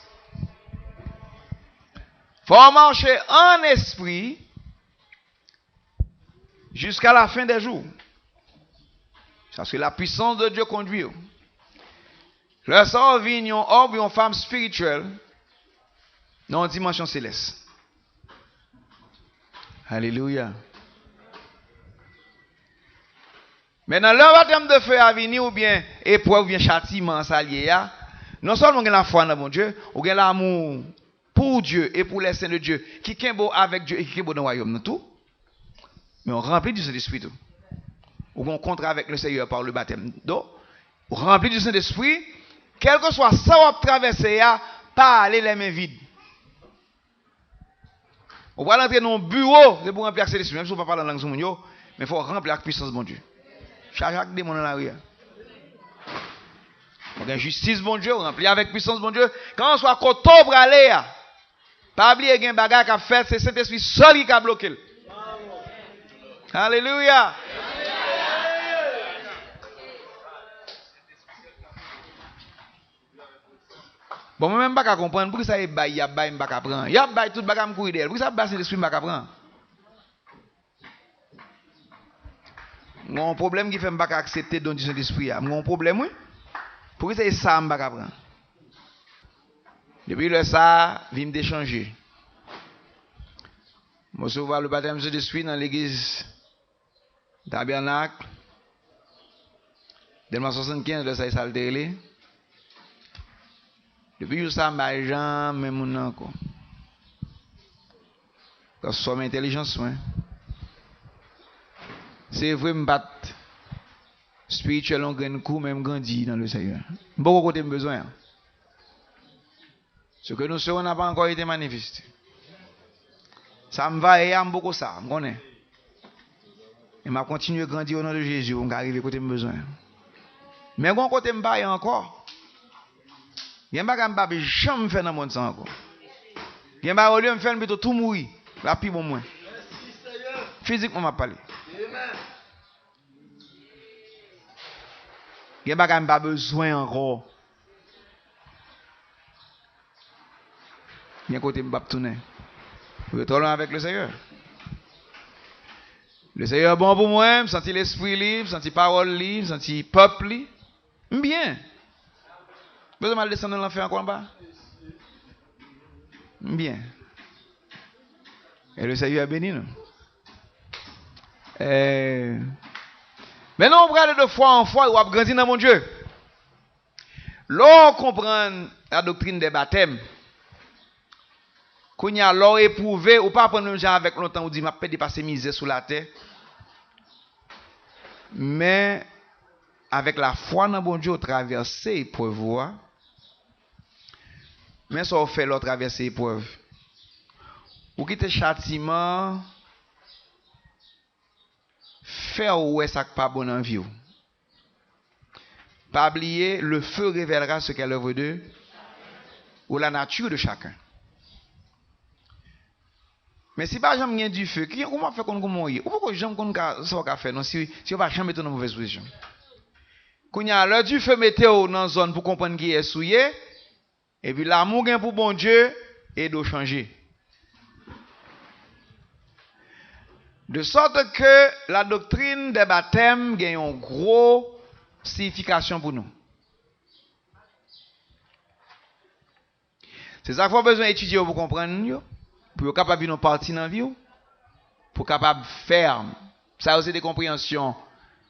Fò w mache an espri. Jusqu'à la fin des jours. Paske la puissance de Dieu conduit ou. Lè sa w vin yon òm, yon fanm espirityèl nan yon dimansyon selès. Alelouya. Men nan lè batèm de fe a vini, oubyen eprèv, oubyen chatiman an sa l ye a, non sèlman w gen lafwa nan Bondye, ou gen lamou pour Dieu et pour les saints de Dieu, ki kenbe w avèk Dye e ki kenbe w nan wayòm nan tou, men w ranpli du Saint-Esprit tou. Ou gen yon kontra avèk le Seigneur par le baptême. Donk, ou ranpli du Saint-Esprit, kèlkeswa sa w ap travèse a, pa ale lè men vid. Ou pral antre nan yon biwo, se pou ranpli ak Sentespri, menm si w pa pale an lang sou moun yo, men fò w ranpli ak pisans Bondye. Chaje ak demon nan lari a. Ou gen jistis Bondye, ou ranpli avèk pisans Bondye. Kèlkanswa kote w prale a, pa bliye gen bagay k ap fèt, se Sentespri sèl ki ka bloke l. Alelouya! Bon, mwen menm m pa ka konprann poukisa e bay y ap bay m pa ka pran. Y ap bay tout bagay m kouri dèyè l. Poukisa bay Sentespri m pa ka pran? M gen yon pwoblèm ki fè m pa ka aksepte don di Sentespri a. M gen yon pwoblèm wi. Poukisa e sa a m pa ka pran? Depi lè sa a, vi m te chanje. M resevwa le batèm Sentespri nan legliz Tabènak, Dèlma swasannkenz, lè sa e sa l te rele. Depi jou sa a, m pa janm menm moun nan ankò. Transfòme entèlijans mwen. Se vre, m pa t espirityèl yon grenn kou, men m grandi nan le Seigneur. M poko kote m bezwen an. Ce que nous serons n'a pas encore été manifesté. Sa m va ye a, m poko sa, m konnen. E m ap kontinye grandi o non de Jezi pou m ka rive kote m bezwen. Men gon kote m pa ye ankò. Gen bagay m pa janm fè nan mond sa ankò. Gen bagay olye m fè l, m pito tou mouri. L ap pi bon mwen. Fizikman m ap pale. Gen bagay m pa bezwen ankò. Gen kote m p ap tounen. Ou twò lwen avèk le Seigneur. Lesenyè bon pou mwen, m santi lespri li, m santi pawòl li, m santi pèp li. M byen. Bezwen m al desann nan lanfè ankò anba? M byen. E Lesenyè beni nou. Eh, men non, w prale de fwa an fwa, w ap grandi nan Bondye. Lè w konprann la doktrin dè batèm, kounye a, lè w epwouve, ou pa pran menm jan avèk lontan, ou di, "M ap pede pase mizè sou latè." Men, avèk lafwa nan Bondye, w travèse eprèv ou a. Men sa w fè lè w travèse eprèv. Ou kite chatiman fè w wè sa k pa bon nan vi w. Pa bliye, le feu révèlera ce qu'est l'œuvre de, ou la nature de chacun. Men si pa janm gen dife, ki, kòman w ap fè konn kòman w ye? Ou poko janm konn ka, sa w ka fè non, si, si w pa janm mete w nan movèz pozisyon. Kounye a, lè dife mete w nan zòn pou konprann kiyès ou ye, epi lanmou w gen pou Bondye ede w chanje. De sorte que la doctrine des baptêmes gen yon gwo siyifikasyon pou nou. Se sa k fè w bezwen etidye yo pou konprann yo, pou yo kapab vin yon pati nan vi w, pou w kapab fèm. Sa yo se de konpreyansyon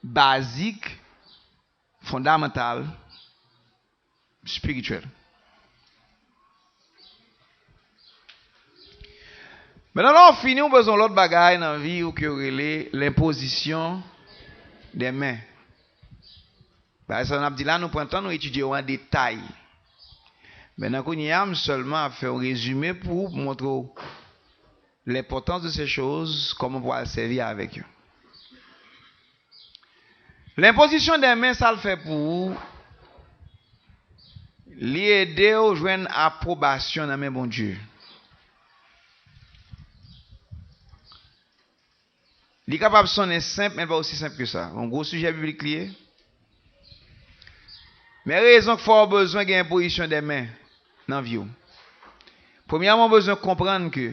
bazik, fondamantal, espirityèl. Mentnan, lè w fini, w bezwen lòt bagay nan vi w ke yo rele lenpozisyon dè men. Bagay sa n ap di la, nou pran tan nou etidye yo an detay. Mentnan, kounye a, m sèlman ap fè yon rezime pou w, pou montre w l'importance de ces choses, kòman pou w al sèvi avèk yo. Lenpozisyon dè men, sa l fè pou ou, li ede w jwenn apwobasyon nan men Bondye. Li kapab sonnen senp, men l pa osi senp ke sa. Yon gwo sijè biblik li ye. Men rezon k fè w bezwen gen enpozisyon dè men nan vi w. Premyèman, w bezwen konprann ke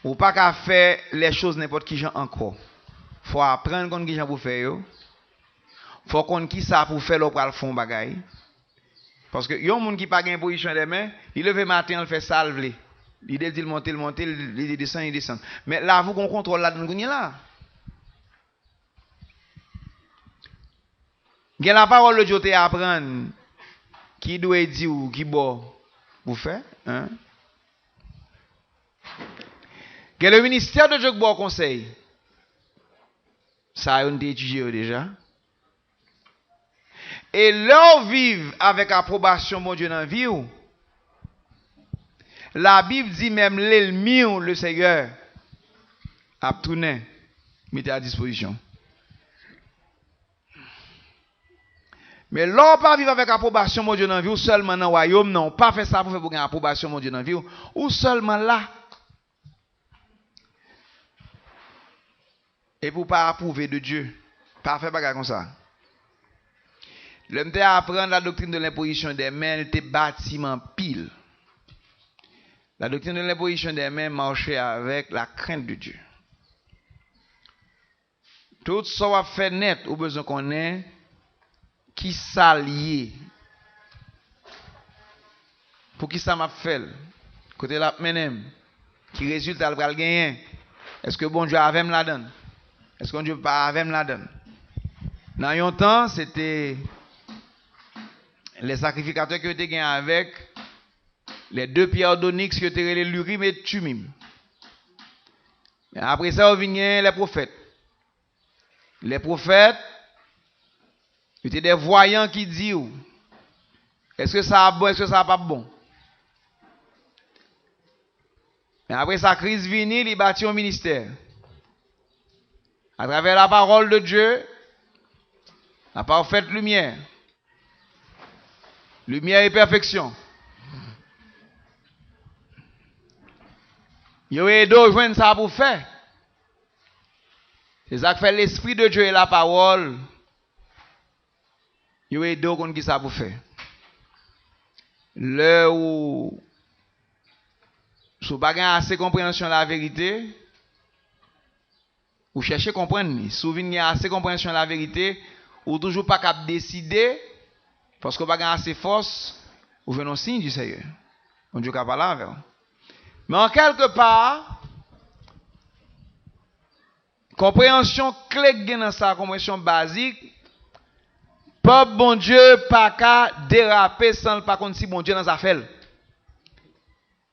ou pa ka fè lè choz nenpòt ki jan ankò. Fò w aprann konn ki jan pou fè yo. Fò w konn ki sa pou fè lè w pral fè yon bagay. Paske yon moun ki pa gen pozisyon dè men, li leve maten an, l fè sa l vle. Lide l di l monte, l monte, li di desann, li desann. Men lavi w gen kontwòl ladan l kounye a la. Gen lapawòl de Dye w te aprann ki dwe di w ki bò pou fè, hein? Gen le ministère de Dieu k ba w konsèy. Sa yo n te etidye yo deja. E lè w viv avèk apwobasyon Bondye nan vi w, Labib di menm lènmi w, le Seyè, ap tounen mete a dispozisyon. Men lè w pa viv avèk apwobasyon Bondye nan vi w sèlman nan wayòm nan, w pa fè sa pou fè pou gen apwobasyon Bondye nan vi w, ou sèlman la. Epi w pa apwouve de Dye. Pa fè bagay konsa. Lè m te aprann la doctrine de l'imposition des mains, l te bati m anpil. La doctrine de l'imposition des mains mache avèk la crainte de Dieu. Tout sa w ap fè nèt, ou bezwen konnen ki sa l ye. Poukisa m ap fè l? Kote l ap mennen m? Ki rezilta l pral genyen? Èske Bondye avè m ladan l? Èske Bondye pa avè m ladan l? Nan yon tan, se te lè sakrifikatè ke yo te gen avèk lè de pyè doniks ke yo te rele Lurim e Timim. Men apre sa, yo vin gen lè pwofèt. Lè pwofèt, yo te de vwayan ki di w, èske sa ap bon, èske sa p ap bon? Men apre sa, Kris vini, li bati yon ministè. Atravè la parole de Dieu, la parfaite lumière, lumière et perfection. Yo ede w jwenn sa pou fè. Se sa k fè Lespri de Dye e lapawòl, yo ede w konn ki sa pou fè. Lè ou, si w pa gen ase konpreyansyon laverite, Ou chèche konprann li. Si w vin gen ase konpreyansyon laverite, ou toujou pa kab deside, paske w pa gen ase fòs, ou jwenn yon siy di Seyè. Bondye ka pale avè w. Men an kèlke pa, konpreyansyon kle k gen nan sa, konpreyansyon bazik, pèp Bondye pa ka derape san l pa konn si Bondye nan zafè l.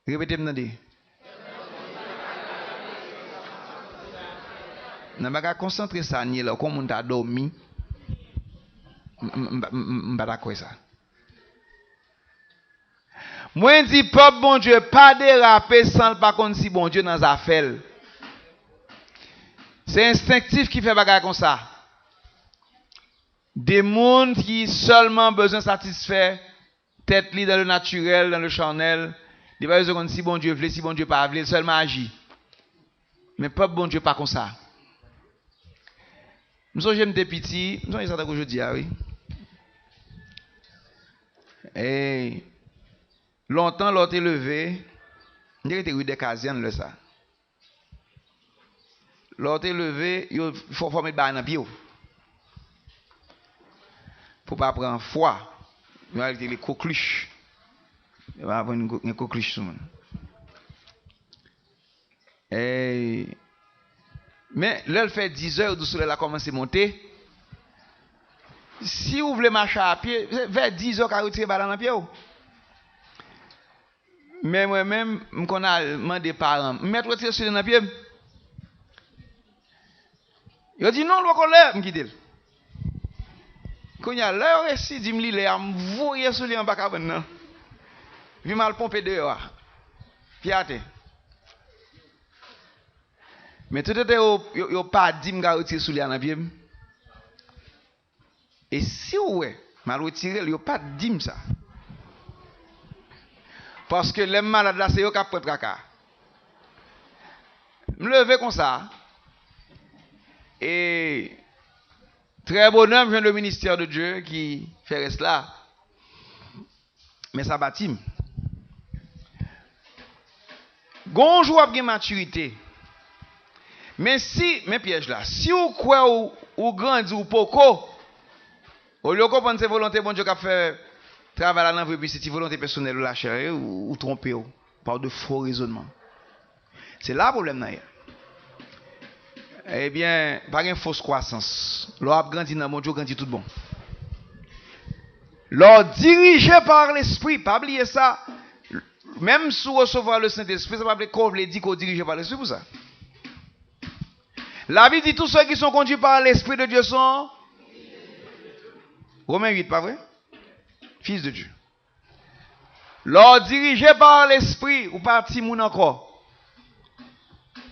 Repete m tande. Nan bagay konsantre sa, nye la, kon moun ta dòmi. M, m, m, m, m pa ta kwè sa. Mwen di pèp Bondye pa derape san l pa konn si Bondye nan zafè l. Se enstenktif ki fè bagay konsa. De moun ki sèlman bezwen satisfè tèt li dan le natirèl, dan le chanèl, li pa bezwen konn si Bondye vle, si Bondye pa vle, l sèlman aji. Men pèp Bondye pa konsa. M sonje m te piti, m sonje sa tankou jodi a, wi. E, lontan, lè w te leve, m te rete ri dè Kazèn lè sa. Lè w te leve, yo fò, fò met bagay nan pye w. Pou pa pran fwa. Yo rele koklich. Yo pa pran gen koklich sou moun. Ey. Men, lè l fè dizè, yo di w solèy la kòmanse monte. Si w vle mache a pye, vè dizè, w ka retire bagay la nan pye w. Men mwen menm, m konn al mande paran m, "M mèt retire soulye nan pye m?" Yo di, "Non, l poko lè." M kite l. Kounye a, lè yo resi di m li lè a, m voye soulye anba kabann nan. Epi m al ponpe deyò a. Pye atè. Men toutotan yo, yo, yo pa di m ka retire soulye a nan pye m. E si w wè, m al retire l, yo pa t di m sa. Paske lè m malad la, se yo k ap pran traka. M leve konsa. E trè bonè, m jwenn le ministère de Dieu ki fè rès la. Men sa bati m. Gon jou w ap gen matirite. Men si, men pyèj la, si w kwè w, ou grandi, ou poko, olye w konprann se volonte Bondye k ap fè travay la nan vi w, epi se ti volonte pèsonèl ou, lachè, ou, ou twonpe w par de fo rezònman. Se la pwoblèm nan ye. Ebyen, pa gen fos kwasans. Lè w ap grandi nan Bondye, w grandi tout bon. Lè w dirije pa Lespri, pa bliye sa. Menm si w resevwa le Sentespri, sa pa vle, ko vle di ke w dirije pa Lespri pou sa. Labib di, tous ceux qui sont conduits par l'Esprit de Dieu sont Romen uit, pa vre? Fils de Dieu. Lè w dirije pa Lespri, ou pa timoun ankò.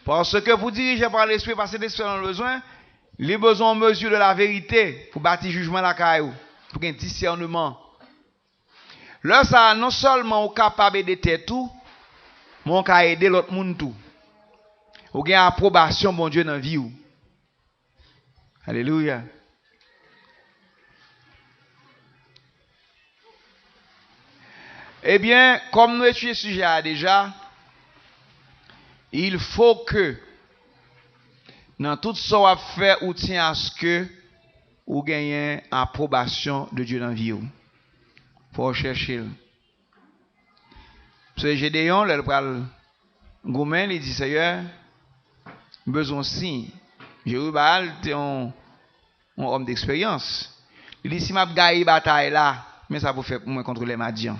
Paske pou dirije pa Lespri, pa Sentespri nou bezwen, li bezwen yon mezi de laverite pou bati jijman lakay ou, pou gen disèneman. Lè sa a, non sèlman ou kapab ede tèt ou, men ou ka ede lòt moun tou. Ou gen apwobasyon Bondye nan vi w. Alelouya. Ebyen, kòm nou etidye sijè a deja, il faut que nan tout sa w ap fè, ou tyen aske ou genyen apwobasyon de Dye nan vi w. Fò w chèche l. Paske Jedeyon, lè l pral goumen, li di, Seyè, m bezwen yon siy. Jerubaal te yon, yon òm deksperyans. Li di, si m ap gaye batay la, men sa pou fè pou mwen kont lè Madyan.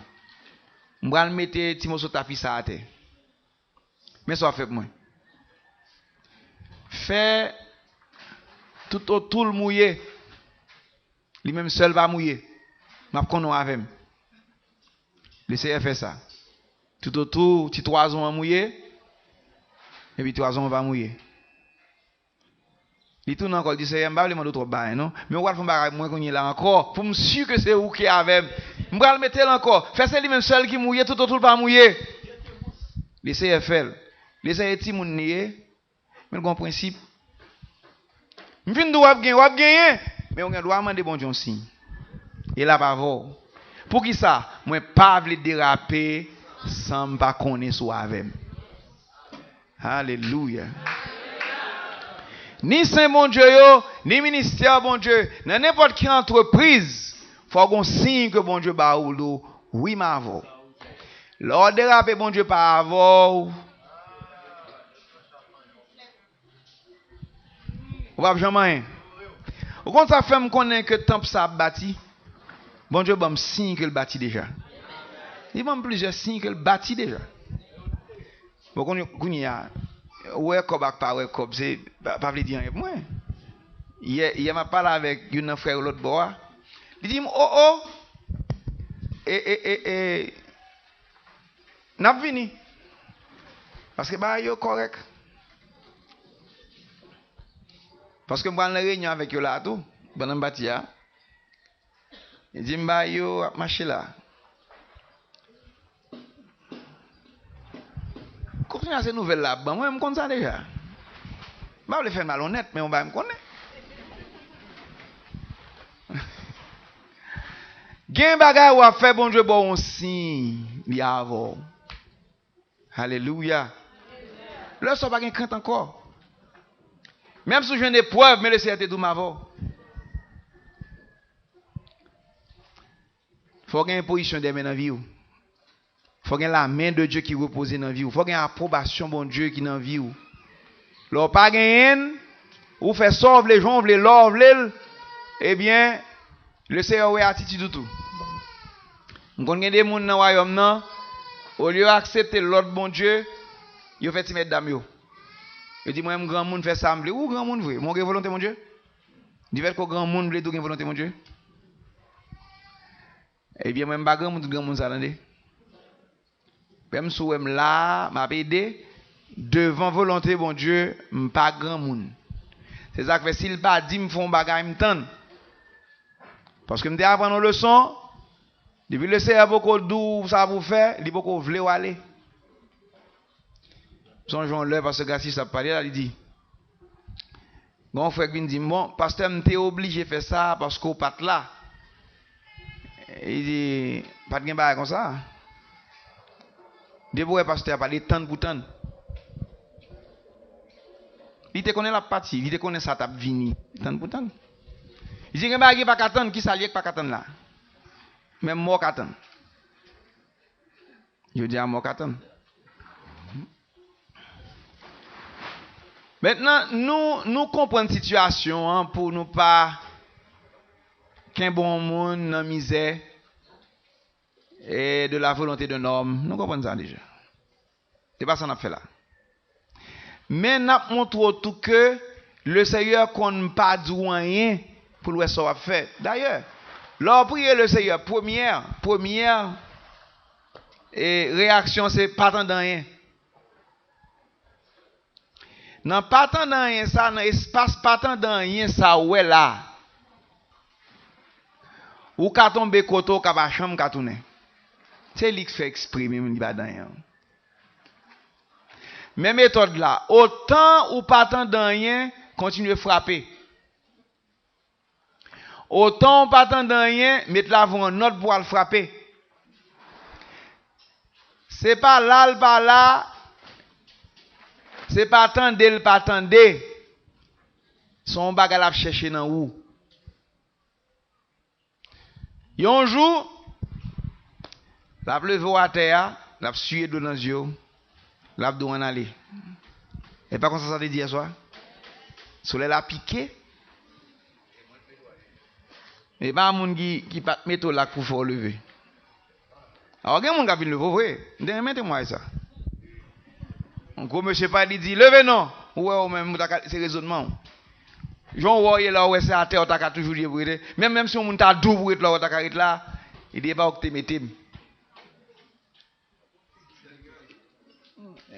M pral mete ti moso tapi sa atè. Men sa w ap fè pou mwen. Fè tout otou l mouye. Li menm sèl pa mouye. M ap konnen w avè m. Leseyè fè sa. Toutotou ti twazon an mouye, epi twazon an pa mouye. Li tounen ankò, li di, Seyè, m pa vle mande w twòp bagay, non. Men ou pral fè yon bagay pou mwen kounye la ankò, pou m si ke se ou ki avè m. M pral mete l ankò. Fè se li menm sèl ki mouye, toutotou l pa mouye. Leseyè fè l. Leseyè timoun li ye. Men l gen yon prensip. M fin di w w ap genyen, w ap genyen. Men ou gen dwa mande Bondye yon siy. E l ap avè w. Poukisa? Mwen pa vle derape san m pa konnen si w avè m. Alelouya. Ni sen Bondye yo, ni ministè Bondye, nan nenpòt ki antrepriz, fò gon siy ke Bondye ba ou, di w, wi, m avè w. Lè w derape, Bondye pa avè w, ou p ap janm anyen. Ou konn sa k fè m konnen ke tanp sa ap bati? Bondye ban m siy ke l bati deja. Li ban m plizyè siy ke l bati deja. Bon, kounye, kounye a, wè kòb ak pa wè kòb, se, pa, pa vle di anyen pou mwen. Yè, yè m ap pale avèk youn nan frè yo lòt bò a. Li di m, o, o, e, e, e, e, n ap vini. Paske bagay yo kòrèk. Paske m pral nan reyinyon avèk yo la a tou, pandan m pati a. Li di m bagay yo ap mache la. Kounye a se nouvèl la ap ban mwen, m konn sa deja. M pa vle fè l malonèt, men yon bagay m konnen. Gen bagay w ap fè, Bondye ba w yon siy, li avè w. Alelouya. Lè sa w pa gen krent ankò. Menm si w jwenn eprèv, men Leseyè te di w m avè w. Fò gen pozisyon de men nan vi w. Fò gen la main de Dieu ki repoze nan vi w. Fò gen apwobasyon Bondye ki nan vi w. Lè w pa genyen l, ou fè sa w vle, jan w vle, lè w vle l, ebyen, Leseyè wè atitid ou tou. M konn gen de moun nan wayòm nan, olye yo aksepte lòd Bondye, yo fè ti mètdam yo. Yo di, mwen, m granmoun, fè sa m vle. Ou granmoun vre, men w gen volonte Bondye? Difèt ke w granmoun vle di w gen volonte Bondye? Ebyen, mwen, m pa granmoun, tout granmoun sa, tande. Menm si w wè m la a, m ap ede. Devan volonte Bondye, m pa granmoun. Se sa k fè, si l pa di m fè yon bagay, m tann. Paske m te aprann yon leson, depi Leseyè poko di w sa pou w fè, li poko vle w ale. M sonje yon lè pastè Gracius ap pale la, li di, gen yon frè k vin di m, bon, pastè, m te oblije fè sa paske w pa t la. Li di, pa t gen bagay konsa. Depi w wè pastè a pale, tann pou tann. Li te konnen l ap pati, li te konnen sa t ap vini. Tann pou tann. Li di, gen bagay ki pa ka tann, kisa l ye k pa ka tann la? Menm mò ka tann. Jodi a, mò ka tann. Mentnan, nou, nou konprann sitiyasyon an pou nou pa kenbe yon moun nan mizè e de la volonte d'un homme. Nou konprann sa deja. Se pa sa n ap fè la. Men n ap montre w tou ke Leseyè konn pa di w anyen pou l wè sa w ap fè. Dayè, lè w priye Leseyè, premyè, premyè, e, reyaksyon se pa tande anyen. Nan pa tande anyen sa, nan espas pa tande anyen sa w wè la, ou ka tonbe kote w ka pa janm ka tounen. Se li k fè ekspre, men li pa di anyen. Men metòd la, otan ou pa tande anyen, kontinye frape. Otan w pa tande anyen, met lavi w an nòd pou w al frape. Se pa la l pa la, se pa tande l pa tande. Se yon bagay l ap chèche nan ou. Yon jou, l ap leve w atè a, l ap siye dlo nan zye w, l ap di w ann ale. E pa konsa sa te di yèswa? Solèy la pike. E pa moun ki, ki pa t mete w la k pou fè w leve. Alò, gen moun k ap vin leve w vre. M te renmen temwayaj sa. Yon gwo mesye pa li di, leve non! Ou wè ou menm, ou ta ka, se rezònman w. Jan w wè w ye la, ou wè se atè, ou ta ka toujou debout rete. Menm, menm si yon moun ta di w pou w ret la, ou ta ka ret la. Li di, e pa ou ki te mete m.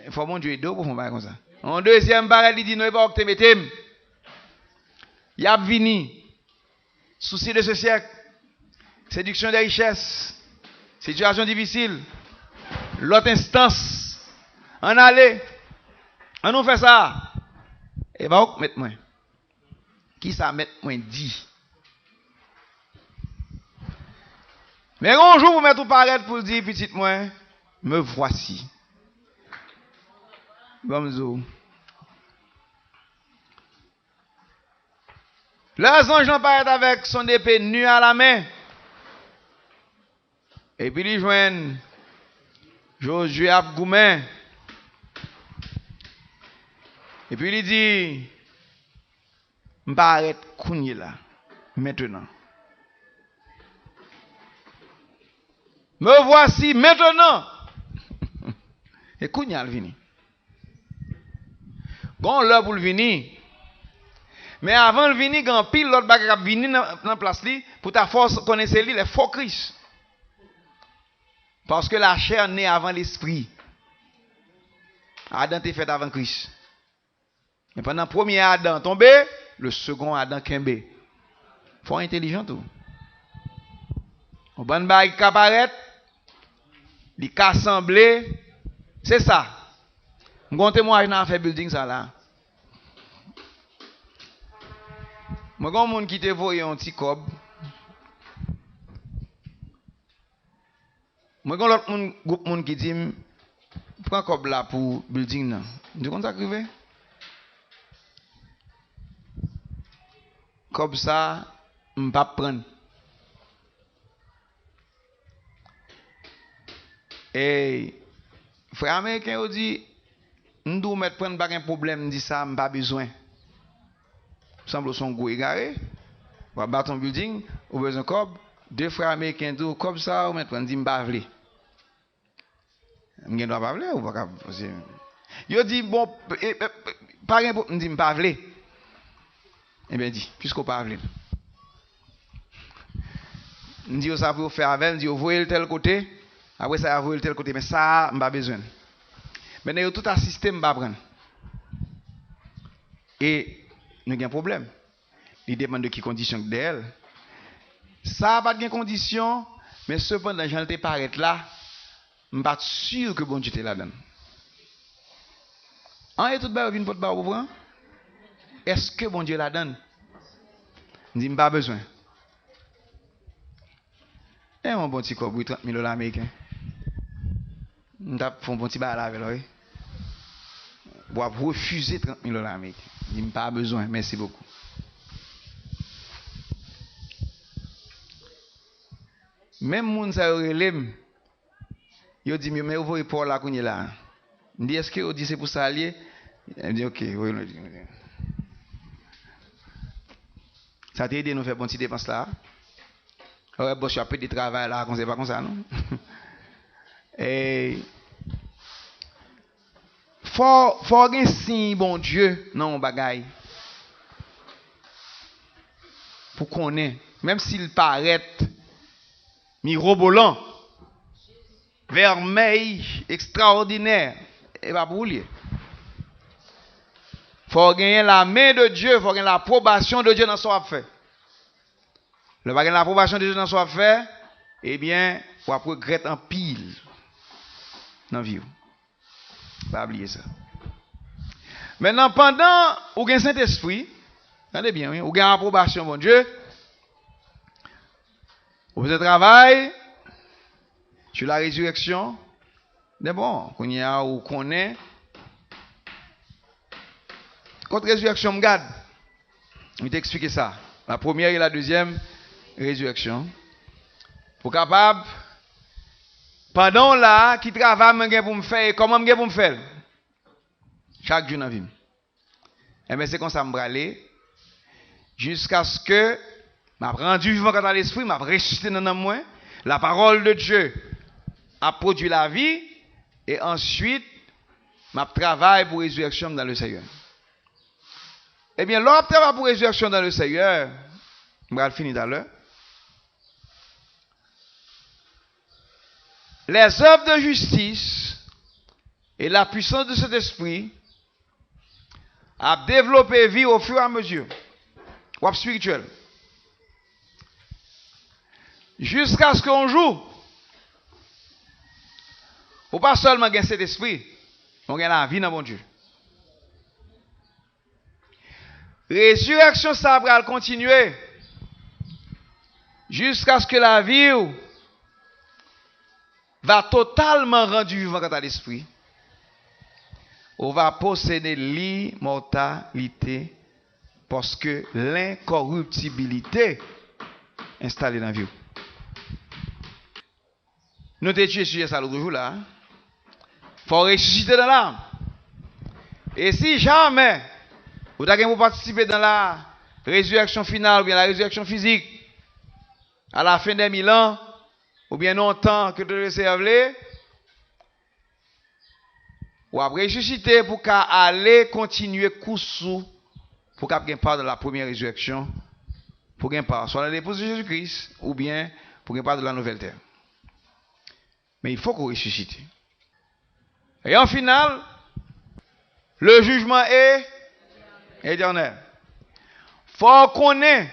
Fò Bondye ede w pou w fè yon bagay konsa. Yon dezyèm parèy, li di, non, e pa ou ki te mete m. Y ap vini. Souci de ce siècle, séduction des richesses, sitiyasyon difisil, lòt enstans. Ann ale. Ann nou fè sa. E pa ou k mèt mwen. Kisa mèt mwen di? Men gen yon jou pou mèt ou parèt pou l di, pitit mwen, me voici. Ban m di w. Lè zanj lan parèt avèk son epe nu a la men, epi li jwenn Jozye ap goumen, epi li di, "M parèt kounye la, mentenan. Me voici maintenant." E kounye a l vini. Gon lè pou l vini. Men avan l vini, gen anpil lòt bagay k ap vini nan, nan plas li pou ta fè w konnen se li, lè fo Kris. Paske lachè ne avan lespri. Adan te fèt avan Kris. Men pandan premye Adan tonbe, le second Adan kenbe. Fò w entelijan tou. Yon bann bagay ki ka parèt, li ka sanble, se sa. M gon temwayaj nan afè building sa la. Mwen gon moun ki te voye yon ti kòb. Mwen gon lòt moun, gwoup moun ki di m, "Pran kòb la pou building nan." M di, "Konn sa k rive? Kòb sa, m p ap pran l." E frè ameriken yo di, "M di w mèt pran l, pa gen pwoblèm." M di, "Sa, m pa bezwen." Sanble w se yon gwo egare. W ap bati yon building, ou bezwen kòb. De frè ameriken di w, "Kòb sa, ou mèt pran." M di, "M pa vle." M gen dwa pa vle, ou pa ka. Yo di, "Bon, e, e, e, pa gen pwoblèm." M di, "M pa vle." Ebyen, di, "Piske w pa vle l." M di yo sa pou yo fè avè l, m di yo voye l tèl kote, apre sa, y a voye l tèl kote, men sa a, m pa bezwen l. Men nèg yo tout asiste, m pa pran l. E nou gen pwoblèm. Li depann de ki kondisyon k dèyè l. Sa a pa t gen kondisyon, men sepandan, jan l te parèt la, m pa t si ke Bondye te ladan l. An e tout bagay yo vin pot ba ou pou pran? Èske Bondye ladan l? M di, "M pa bezwen." E yon bon ti kòb, wi, trant mil dola ameriken. M t ap fè yon bon ti bagay avè l, wi. W ap refize trant mil dola ameriken. M di, "M pa bezwen, mèsi bokou." Menm moun sa yo rele m, yo di m, "Men yo voye pa w la kounye la." M di, "Èske yo di se pou sa l ye?" Yo di, "Ok, voye l." Sa te ede nou fè bon ti depans la. Ou wè bòs yo ap pede travay la, konsa, pa konsa, non? E fò, fò gen siy Bondye nan yon bagay pou konnen, menm si l parèt mirobolan, vèmèy, ekstraòdinè, e pa pou ou l ye. Fò w genyen la men de Dye, fò w gen lapwobasyon de Dye nan sa w ap fè. Lè w pa gen lapwobasyon de Dye nan sa w ap fè, ebyen, w ap regrèt anpil nan vi w. Pa bliye sa. Mentnan, pandan ou gen Sentespri, tande byen, wi, ou gen apwobasyon Bondye, ou bezwen travay sou la rezireksyon. Men bon, kounye a, ou konnen. Kot rezireksyon m gad? M te eksplike sa. La première et la deuxième résurrection. Pou kapab, pandan w la, ki travay mwen gen pou m fè e kòman m gen pou m fè l? Chak jou nan vi m. Enben, se konsa m prale, jiskaske m ap randi vivan kanta lespri, m ap resisite nan nanm mwen, la parole de Dieu ap pwodui lavi, e answit, m ap travay pou rezireksyon m dans le Seigneur. Ebyen, lè w ap travay pou rezireksyon dans le Seigneur, m pral fini talè, les œuvres de justice et la puissance de Saint-Esprit ap devlope vi w ofiramezi. W ap espirityèl. Jiskaske yon jou, ou pa sèlman gen Sentespri, men w gen lavi nan Bondye. Rezireksyon sa a pral kontinye jiskaske lavi w va totalman randi vivan kanta lespri. Ou va posede limòtalite Paske lenkoriptibilite enstale nan vi w. Nou te etidye sijè sa a lòt jou la. Fò w resisite dans l'âme. E si jamè ou ta gen pou patisipe dans la résurrection finale oubyen la résurrection physique, à la fin des mille ans, oubyen nan yon tan ke Seyè a vle, w ap resisite pou ka ale kontinye kous ou, pou ka gen pa dans la première résurrection, pou gen pa swa dans l'épouse de Jésus-Christ, oubyen pou gen pa dans la nouvelle terre. Mais il faut qu'on ressuscite. Et en final, le jugement est éternel. Fò w konnen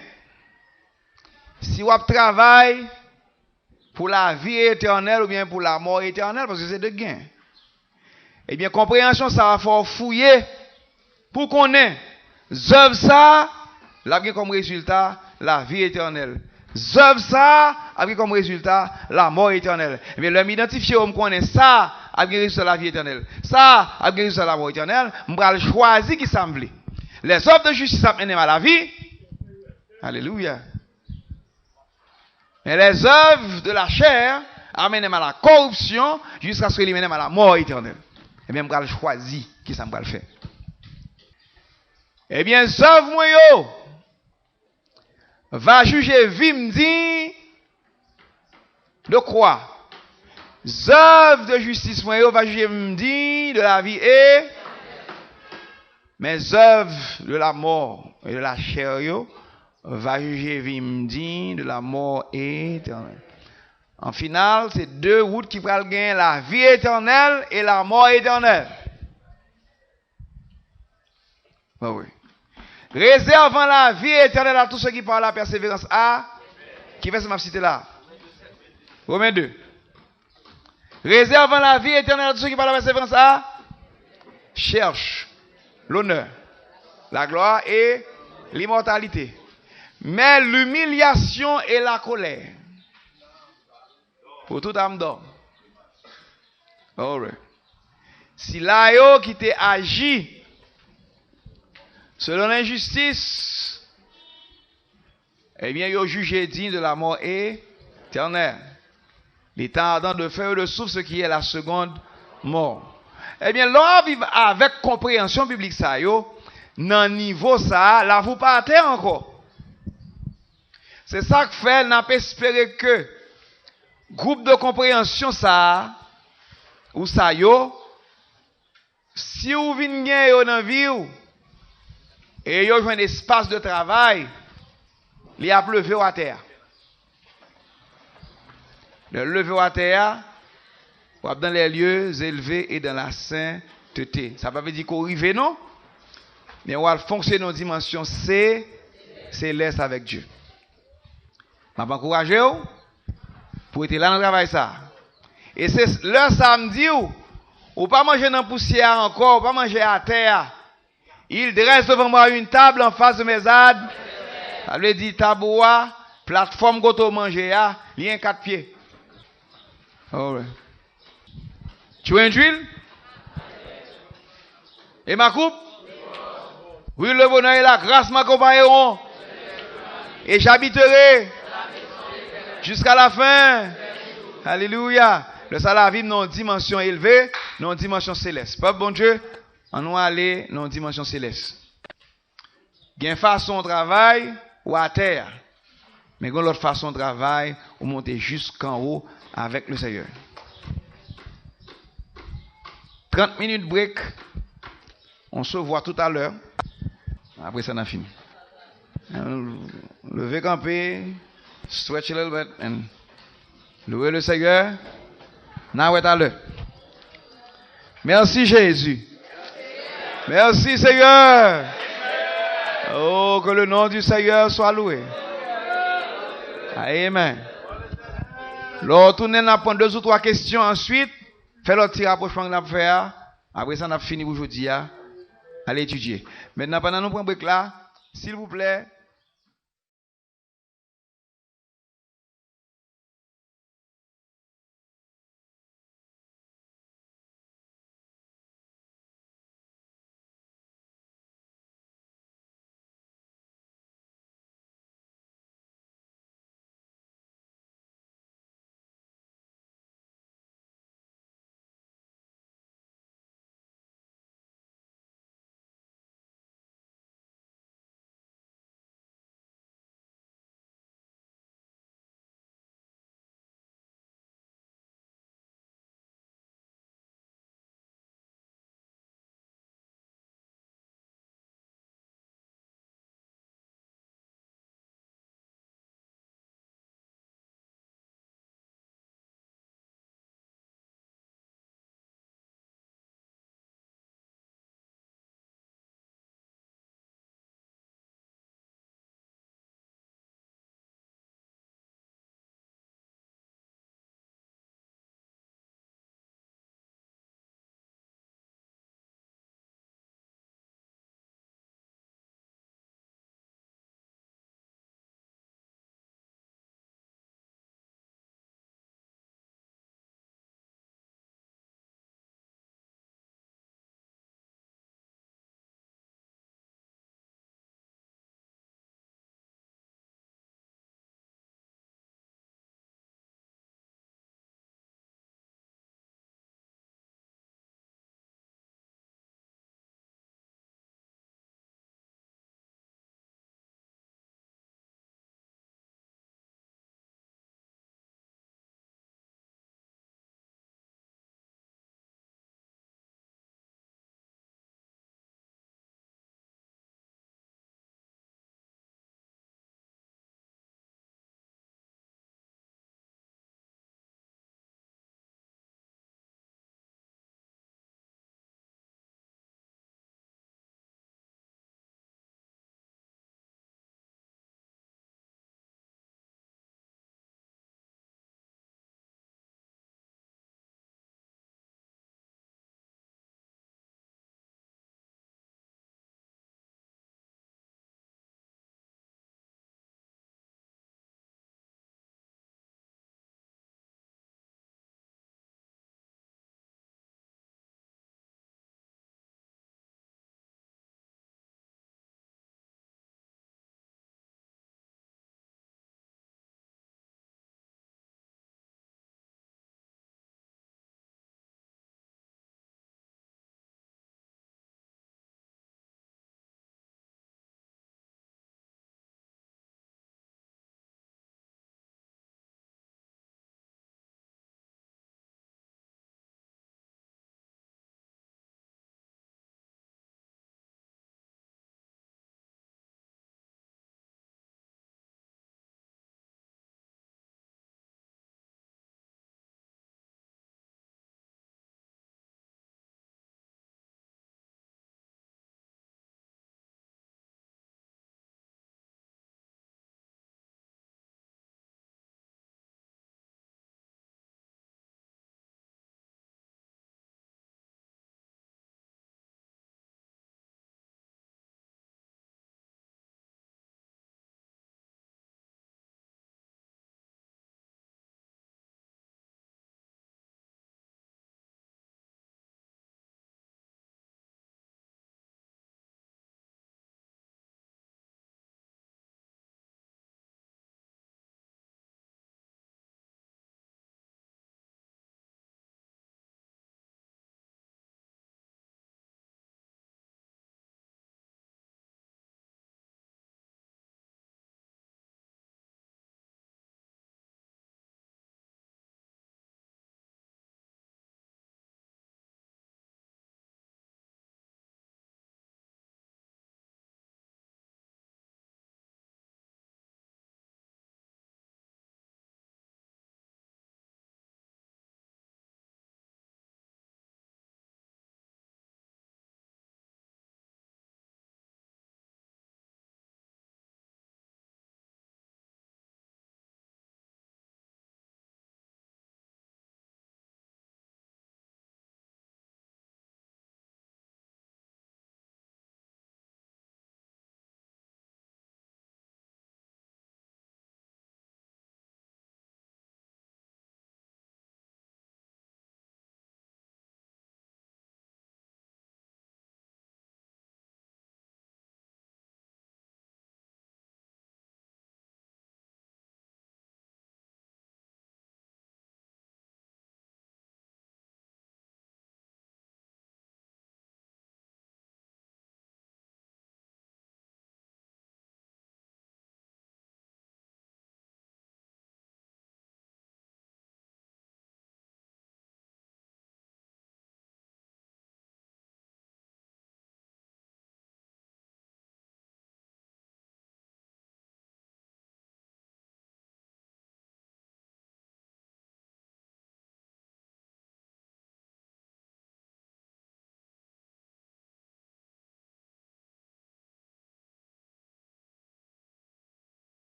si w ap travay pou lavi etènèl oubyen pou lamò etènèl, paske se de gen. Ebyen, konpreyansyon sa a, fò w fouye pou konnen zèv sa a, l ap gen kòm rezilta lavi etènèl. Zèv sa a ap gen kòm rezilta lamò etènèl. Ebyen, lè m idantifye yo, m konnen sa a ap gen rezilta lavi etènèl. Sa a ap gen rezilta lamò etènèl. M pral chwazi ki sa m vle. Les œuvres de justice ap mennen m a lavi. Alelouya. Men les œuvres de la chair amenem a la corruption, jiskaske li mennen m a la mort éternelle. Ebyen, m pral chwazi ki sa m pral fè. Ebyen, zèv mwen yo va jije vi m diy de kwa? Zèv de jistis mwen yo va jije m diy de lavi e, men zèv de la mort et de la chair yo va jije vi m diy de la mort éternelle. An final, se de wout ki pral gen lavi etènèl e lamò etènèl. Bon, wi. Réservant la vie éternelle à tous ceux qui par la persévérance à, ki vèsè m ap site la? Romen de. Réservant la vie éternelle à tous ceux qui par la persévérance à, cherchent l'honneur, la gloire et l'immortalité. Mais l'humiliation et la colère pour toute âme d'homme. Alright. Sila yo ki te aji selon lenjistis, ebyen, yo jije diy de la mort éternelle, l'état ardent de feu et de soufre, ce qui est la seconde mort. Ebyen, lè w ap viv avèk konpreyansyon biblik sa yo, nan nivo sa a, lavi w pa atè ankò. Se sa k fè n ap espere ke gwoup de konpreyansyon sa a, ou sa yo, si w vin gen yo nan vi w, e yo jwenn espas de travay, li ap leve w atè a. Lè l leve w atè a, w ap dans les lieux élevés et dans la sainteté. Sa pa vle di ke w rive non, men w al fonksyone nan dimansyon se, selès avèk Dye. M ap ankouraje w pou w rete la nan travay sa a. E se lè sa a m di w, ou pa manje nan pousyè a ankò, ou pa manje atè a. Il dresse devant moi une table en face de mes ad-, sa vle di tab ou a, platfòm kote w manje a, li gen kat pye. Alright. Chou en djwil? Et ma coupe? Oui, le bonheur et la grâce m'accompagneront. Et j'habiterai jusqu'à la fin. Alelouya. Lè sa lavi m nan yon dimansyon elve, nan yon dimansyon selès. Pèp Bondye, ann nou ale nan yon dimansyon selès. Gen fason w travay ou atè a, men gen lòt fason w travay ou monte jiskanwo avèk le Seyè. Trant minit break. On se voit tout à l'heure. Apre sa, n a fini. Leve kanpe, stretch a little bit, and Louez le Seigneur. N a wè talè. Merci Jésus. Merci Seigneur. Oh, que le nom du Seigneur soit loué. Amen. Lè w tounen, n ap pran de ou twa kesyon answit. Fè lòt ti rapwochman n ap fè a. Apre sa, n ap fini pou jodi a. Al etidye. Mentnan, pandan nou pran brek la, silvouplè,